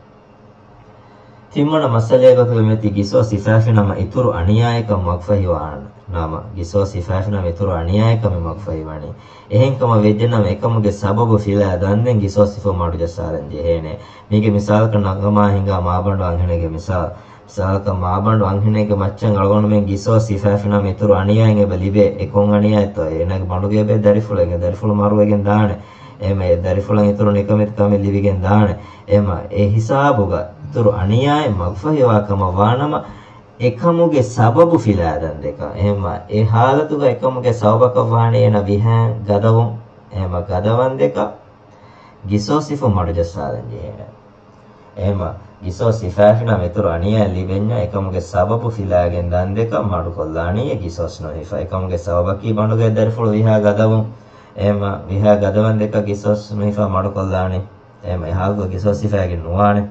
ތިންވަނަ މައްސަލައެއް ގޮތުގަ މިއޮތީ ގިސޯސް ހިފާފިނަމަ އިތުރު އަނިޔާއެއްކަން މަގުފަހިވާނަމަ، ގިސޯސް ހިފާފިނަމަ އިތުރު އަނިޔާއެއްކަމެއް މަގުފަހިވަނީ. އެހެންކަމަށް ވެއްޖެނަމަ އެކަމުގެ ސަބަބު ފިލާ ދަންދެން ގިސޯސް ހިފުން މަޑުޖައްސާލަން ޖެހޭނެ. މީގެ މިސާލަކަށް ނަގަމާ ހިނގާ މާބަނޑު އަންހެނެއްގެ މިސާލް. މިސާލަކަށް މާބަނޑު އަންހެނެއްގެ މައްޗަށް އަޅުގަނޑުމެން ގިސޯސް ހިފާފިނަމަ އިތުރު އަނިޔާއެއް އެބަ ލިބޭ. އެ ކޮން އަނިޔާއެއްތޯ؟ އޭނާގެ ބަނޑުގަ އެބަ ދަރިފުޅެއް، ދަރިފުޅު މަރުވެގެން ދާނެ. އެހެން ދަރިފުޅަށް އިތުރު ނިކަމެތި ކަމެއް ލިބިގެން ދާނެ. އެހެން އެ ހިސާބުގަ އިތުރު އަނިޔާއެއް މަގުފަހިވާ ކަމަށް ވާނަމަ، އެކަމުގެ ސަބަބު ފިލާ ދަންދެކަން. އެހެން އެ ހާލަތުގަ އެކަމުގެ ސަބަބަކަށް ވާނީ އޭނަ ވިހާ ގަދަވުން. އެހެން ގަދަވަންދެކަން ގިސޯސް ހިފުން މަޑުޖައްސާލަން ޖެހޭނެ. އެހެން ގިސޯސް ހިފާފިނަމަ އިތުރު އަނިޔާއެއް ލިބެންޏާ އެކަމުގެ ސަބަބު ފިލާގެން ދަންދެކަން މަޑުކޮށްލާނީ އެ ގިސޯސް ނުހިފާ. އެކަމުގެ ސަބަބަކީ ބަނޑުގަ ދަރިފުޅު ވިހާ ގަދަވުން. އެހެން ވިހާ ގަދަވަންދެކަން ގިސޯސް ނުހިފާ މަޑުކޮށްލާނީ. އެހެން އެ ހާލުގަ ގިސޯސް ހިފާގެން ނުވާނެ.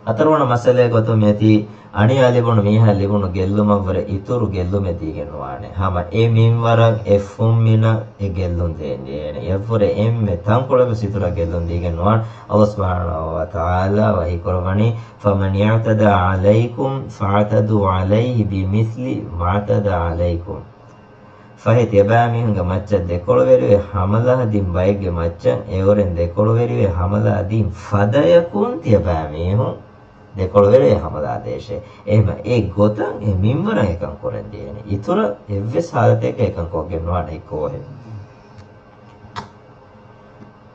ހަތަރުވަނަ މައްސަލައެއް ގޮތުން މިއޮތީ، އަނިޔާ ލިބުނު މީހާ ލިބުނު ގެއްލުމަށްވުރެ އިތުރު ގެއްލުމެއް ދީގެން ނުވާނެ. ހަމަ އެ މިންވަރަށް އެ ފުންމިނަށް އެ ގެއްލުން ދޭން ޖެހޭނެ. އެއަށްވުރެ އެންމެ ތަންކޮޅެއްވެސް އިތުރަށް ގެއްލުން ދީގެން ނުވާނެ. އައްލާހު ސުބްޙާނަހޫ ވަތަޢާލާ ވަޙީކުރައްވަނީ، فَمَنِ اعْتَدَىٰ عَلَيْكُمْ فَاعْتَدُوا عَلَيْهِ بِمِثْلِ مَا اعْتَدَىٰ عَلَيْكُمْ. ފަހެ ތިޔަބައިމީހުންގެ މައްޗަށް ދެކޮޅުވެރިވެ ހަމަލާ ދިން ބައެއްގެ މައްޗަށް އެއުރެން ދެކޮޅުވެރިވެ ހަމަލާ ދިން ފަދަޔަކުން ތިޔަބައިމީހުން ދެކޮޅުވެރިވެ ހަމަލާ ދޭށޭ. އެހެން އެ ގޮތަށް އެ މިންވަރަށް އެކަން ކުރަން ޖެހޭނެ. އިތުރަށް އެއްވެސް ހާލަތެއްގަ އެކަން ކޮށްގެން ނުވާނެ އެއްކޯހެއް.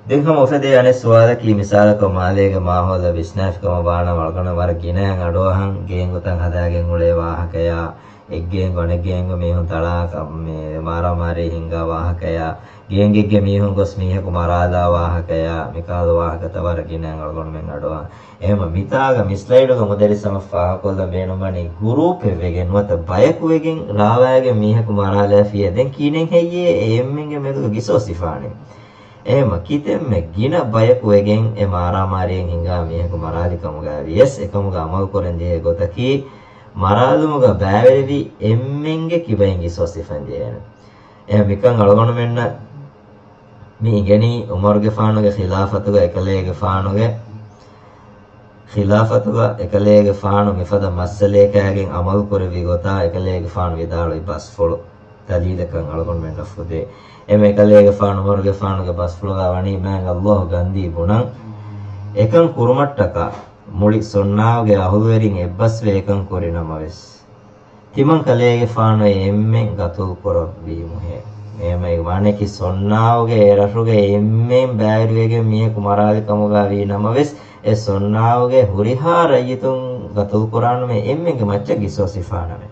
ދެން ހަމަ އުފެދޭ އަނެއް ސުވާލަކީ، މިސާލަކަށް މާލޭގެ މާހައުލަށް ވިސްނާފި ކަމަށް ވާނަމަ އަޅުގަނޑަށް ވަރަށް ގިނައިން އަޑުއަހަން ގޭންގޮތަށް ހަދާގެން އުޅޭ ވާހަކަޔާ، އެއްގޭންގޮ އަނެއްގޭންގޮ މީހުން ތަޅާ ކަ-، މޭ، މާރާމާރީ ހިންގާ ވާހަކަޔާ، ގޭންގެއްގެ މީހުން ގޮސް މީހަކު މަރާލާ ވާހަކަޔާ، މިކަހަލަ ވާހަކަތައް ވަރަށް ގިނައިން އަޅުގަނޑުމެން އަޑުއަހަން. އެހެންވީމަ މިތާގަ މި ސްލައިޑުގަ މުދައްރިސް ހަމަ ފާހަގަކޮށްލަން ބޭނުންވަނީ ގުރޫޕެއްވެގެން ނުވަތަ ބަޔަކުވެގެން ރާވައިގެން މީހަކު މަރާލާފިޔޭ. ދެން ކިހިނެއް ހެއްޔޭ އެ އެންމެންގެ މެދުގަ ގިސޯސް ހިފާނީ؟ އެހެންވީމަ ކިތަންމެ ގިނަ ބަޔަކުވެގެން އެ މާރާމާރީއެއް ހިނގާ މީހަކު މަރާލި ކަމުގައި ވިޔަސް އެކަމުގަ އަމަލު ކުރަން ޖެހޭ ގޮތަކީ މަރާލުމުގަ ބައިވެރިވި އެންމެންގެ ކިބައިން ގިސޯސް ހިފަން ޖެހޭނެ. އެ މިކަން އަޅުގަނޑުމެންނަށް މި އިނގެނީ ޢުމަރުގެފާނުގެ ޚިލާފަތުގަ އެކަލޭގެފާނުގެ، ޚިލާފަތުގަ އެކަލޭގެފާނު މިފަދަ މައްސަލައެއް ކާގެން ޢަމަލު ކުރެއްވި ގޮތާ އެކަލޭގެފާނު ވިދާޅުވި ބަސްފުޅު ދަލީލަކަށް އަޅުގަނޑުމެންނަށް ފުދޭ. އެމެ އެކަލޭގެފާނު ޢުމަރުގެފާނުގެ ބަސްފުޅުގަ ވަނީ، މާތް ﷲ ގަންދީ ބުނަން، އެކަން ކުރުމަށްޓަކާ މުޅި ޞަންޢާގެ އަހުލުވެރިން އެއްބަސްވެ އެކަން ކުރި ނަމަވެސް، ތިމަން ކަލޭގެފާނު އެ އެންމެން ގަތުލު ކުރެއްވީމުހޭ. އެހެންވީމަ ވާނެކި ޞަންޢާގެ އެ ރަށުގެ އެންމެން ބައިވެރިވެގެން މީހަކު މަރާލި ކަމުގަ ވީ ނަމަވެސް، އެ ޞަންޢާގެ ހުރިހާ ރައްޔިތުން ގަތުލު ކުރާނަމޭ އެންމެންގެ މައްޗަށް ގިސޯސް ހިފާނަމޭ.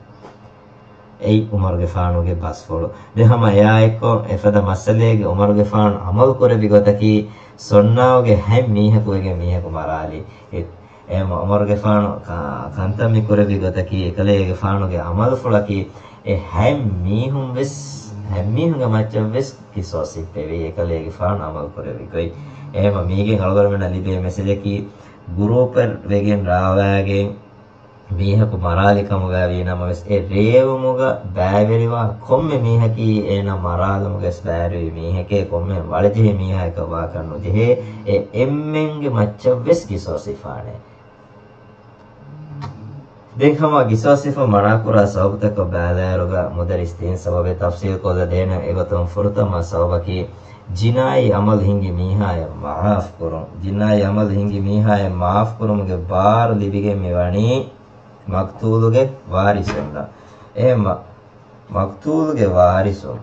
އެއީ ޢުމަރުގެފާނުގެ ބަސްފުޅު. ދެން ހަމަ އެއާއެއްކޮށް އެފަދަ މައްސަލައެއްގަ ޢުމަރުގެފާނު ޢަމަލު ކުރެއްވި ގޮތަކީ، ސުންނާގެ ހަތް މީހަކު ވެގެން މީހަކު މަރާލި. އެ، އެ މަ-، ޢުމަރުގެފާނު ކަ-، ކަންތައް މި ކުރެއްވި ގޮތަކީ، އެކަލޭގެފާނުގެ ޢަމަލުފުޅަކީ، އެ ހަތް މީހުން ވެސް، ހަތް މީހުންގެ މައްޗަށް ވެސް ޤިޞާޞް ހިއްޕެވި، އެކަލޭގެފާނު ޢަމަލު ކުރެއްވި ގޮތް. އެހެމަ މީގެން އަޅުގަނޑުމެންނަށް ލިބޭ މެސެޖަކީ، ގުރޫޕެއް ވެގެން ރާވާގެން، މީހަކު މަރާލި ކަމުގައި ވީ ނަމަވެސް، އެ ރޭވުމުގަ ބައިވެރިވާ ކޮންމެ މީހަކީ އޭނަ މަރާލުމުގަވެސް ބައިވެރިވި މީހެކޭ، ކޮންމެ ވަޅިޖެހި މީހާއަކަށް ވާކަށް ނުޖެހޭ. އެ އެންމެންގެ މައްޗަށްވެސް ޤިޞާޞް ހިފާނެ. ދެން ހަމަ ޤިޞާޞް ހިފުން މަނާކުރާ ސަބަބުތަކަށް ބައިލާއިރުގަ މުދައްރިސް ތިން ސަބަބެއް ތަފްޞީލްކޮށްލަ ދޭނެ. އެގޮތުން ފުރަތަމަ ސަބަބަކީ، ޖިނާއީ ޢަމަލު ހިންގި މީހާޔަށް މަޢާފު ކުރުން. ޖިނާއީ ޢަމަލު ހިންގި މީހާޔަށް މަޢާފު ކުރުމުގެ ބާރު ލިބިގެން މިވަނީ މަޤްތޫލުގެ ވާރިސުންނަށް. އެހެން މަ-، މަޤްތޫލުގެ ވާރިސުން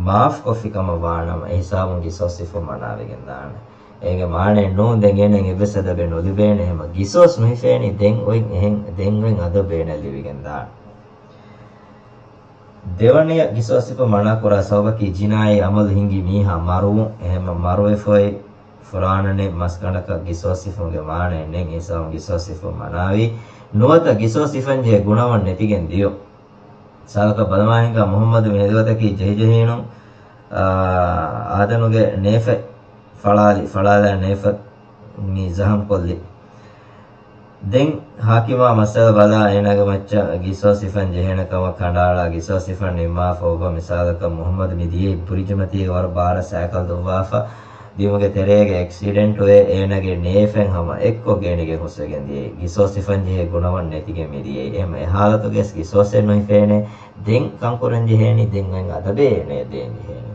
މަޢާފުކޮށްފި ކަމަށް ވާނަމަ، އެހިސާބުން ޤިޞާޞް ހިފުން މަނާވެގެން ދާނެ. އޭގެ މާނައެއް ނޫން، ދެން އޭނައަށް އެއްވެސް އަދަބެއް ނުލިބޭނެ. އެހެމަ ޤިޞާޞް ނުހިފޭނީ، ދެން އޮތް އެހެން، ދެން އޮތް އަދަބެއް އޭނައަށް ލިބިގެން ދާނެ. ދެވަނަޔަށް ޤިޞާޞް ހިފުން މަނާކުރާ ސަބަބަކީ ޖިނާއީ ޢަމަލު ހިންގި މީހާ މަރުވުން. އެހެން މަރުވެފައި ފުރާނަނެ މަސްގަނޑަކަށް ޤިޞާޞް ހިފުމުގެ މާނައެއް ނެތް. އެހިސާބުން ޤިޞާޞް ހިފުން މަނާވީ. ނުވަތަ ޤިޞާޞް ހިފަންޖެހޭ ގުނަވަން ނެތިގެން ދިޔުން. މިސާލަކަށް ބަލަމާ ހިނގާ މުޙައްމަދު މެހެދުވަތަކީ ޖެހިޖެހީނު، އާ، އާދަނުގެ ނޭފަތް ފަޅާލި، ފަޅާލާ ނޭފަތް މި ޒަޚަމް ކޮށްލި. ދެން ޙާކިމާ މައްސަލަ ބަލާ އޭނާގެ މައްޗަށް ޤިޞާޞް ހިފަން ޖެހޭނެ ކަމަށް ކަނޑައަޅާ ޤިޞާޞް ހިފަން ނިންމާފަ އޮއްވަ. މިސާލަކަށް މުޙައްމަދު މި ދިޔައީ ބުރިޖުމަތީގެ ވަރަށް ބާރަށް ސައިކަލް ދުއްވާފަ ދިޔުމުގެ ތެރޭގަ އެކްސިޑެންޓުވެ އޭނާގެ ނޭފަތް ހަމަ އެއްކޮށް ގެނެގެން ހުސްވެގެން ދިޔައީ. ޤިޞާޞް ހިފަން ޖެހޭ ގުނަވަން ނެތިގެން މި ދިޔައީ. އެހެމަ އެ ޙާލަތުގައި ޤިޞާޞް އެއް ނުހިފޭނެ. ދެން ކަންކުރަން ޖެހޭނީ، ދެން އޮތް އަދަބެއް އޭނައަށް ދޭން ޖެހޭނީ.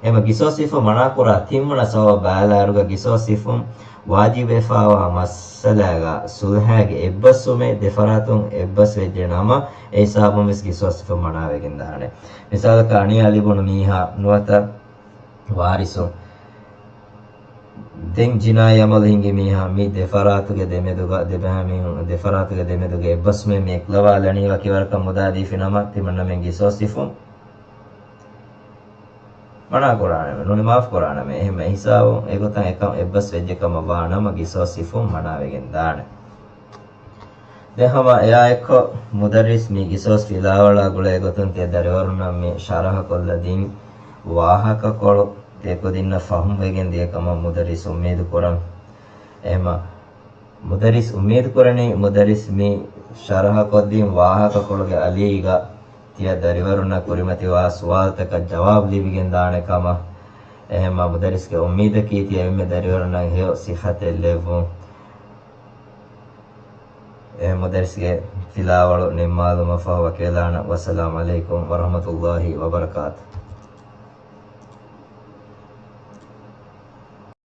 އެހެމަ ޤިޞާޞް ހިފުން މަނާކުރާ ތިންވަނަ ސަބަބަށް ބައިލާއިރުގަ ޤިޞާޞް ހިފުން ވާޖިބުވެފައިވާ މައްސަލާގަ ޞުލްޙާގެ އެއްބަސްވުމެއް ދެފަރާތުން އެއްބަސްވެއްޖެ ނަމަ، އެ ހިސާބުން ވެސް ޤިޞާޞް ހިފުން މަނާވެގެން ދާނެ. މިސާލަކަށް އަނިޔާ ލިބުނު މީހާ ނުވަތަ ވާރިސުން. ދެން ޖިނާއީ ޢަމަލު ހިންގި މީހާ މި ދެފަރާތުގެ ދެމެދުގަ، ދެބައިމީހުން ދެފަރާތުގެ ދެމެދުގެ އެއްބަސްވުމެއް މި އެކުލަވާލަނީ ވަކިވަރަކަށް މުދާ ދީފި ނަމަ، ތިމަންނަމެން ޤިޞާޞް ހިފުން މަނާ ކުރާނަމޭ، ނޫނީ މާފު ކުރާނަމޭ. އެހެން އެހިސާބުން އެގޮތަށް އެކަން އެއްބަސް ވެއްޖެ ކަމަށް ވާ ނަމަ، ޤިޞާޞް ހިފުން މަނާވެގެން ދާނެ. ދެން ހަމަ އެއާ އެއްކޮށް، މުދައްރިސް މި ޤިޞާޞް ފިލާވަޅާ ގުޅޭ ގޮތުން ތިޔަ ދަރިވަރުންނަށް މި ޝަރަޙަ ކޮށްލަ ދިން ވާހަކަކޮޅު ތިޔަ ކުދިންނަށް ފަހުމް ވެގެން ދިޔަ ކަމަށް މުދައްރިސް އުއްމީދު ކުރަން. އެހެމަ މުދައްރިސް އުއްމީދު ކުރަނީ، މުދައްރިސް މި ޝަރަޙަ ކޮށްދިން ވާހަކަކޮޅުގެ އަލީގަ ތިޔަ ދަރިވަރުންނަށް ކުރިމަތިވާ ސުވާލުތަކަށް ޖަވާބު ލިބިގެން ދާނެ ކަމަށް. އެހެމަ މުދައްރިސްގެ އުއްމީދަކީ ތިޔަ އެންމެ ދަރިވަރުންނަށް ހެޔޮ ޞިއްޙަތެއް ލެއްވުން. އެހެމަ މުދައްރިސްގެ ފިލާވަޅު ނިންމާލުމަށް ފަހު ވަކިވެލާނަން. ވައްސަލާމް ޢަލައިކުމް ވަރަޙްމަތުﷲ ވަބަރަކާތު.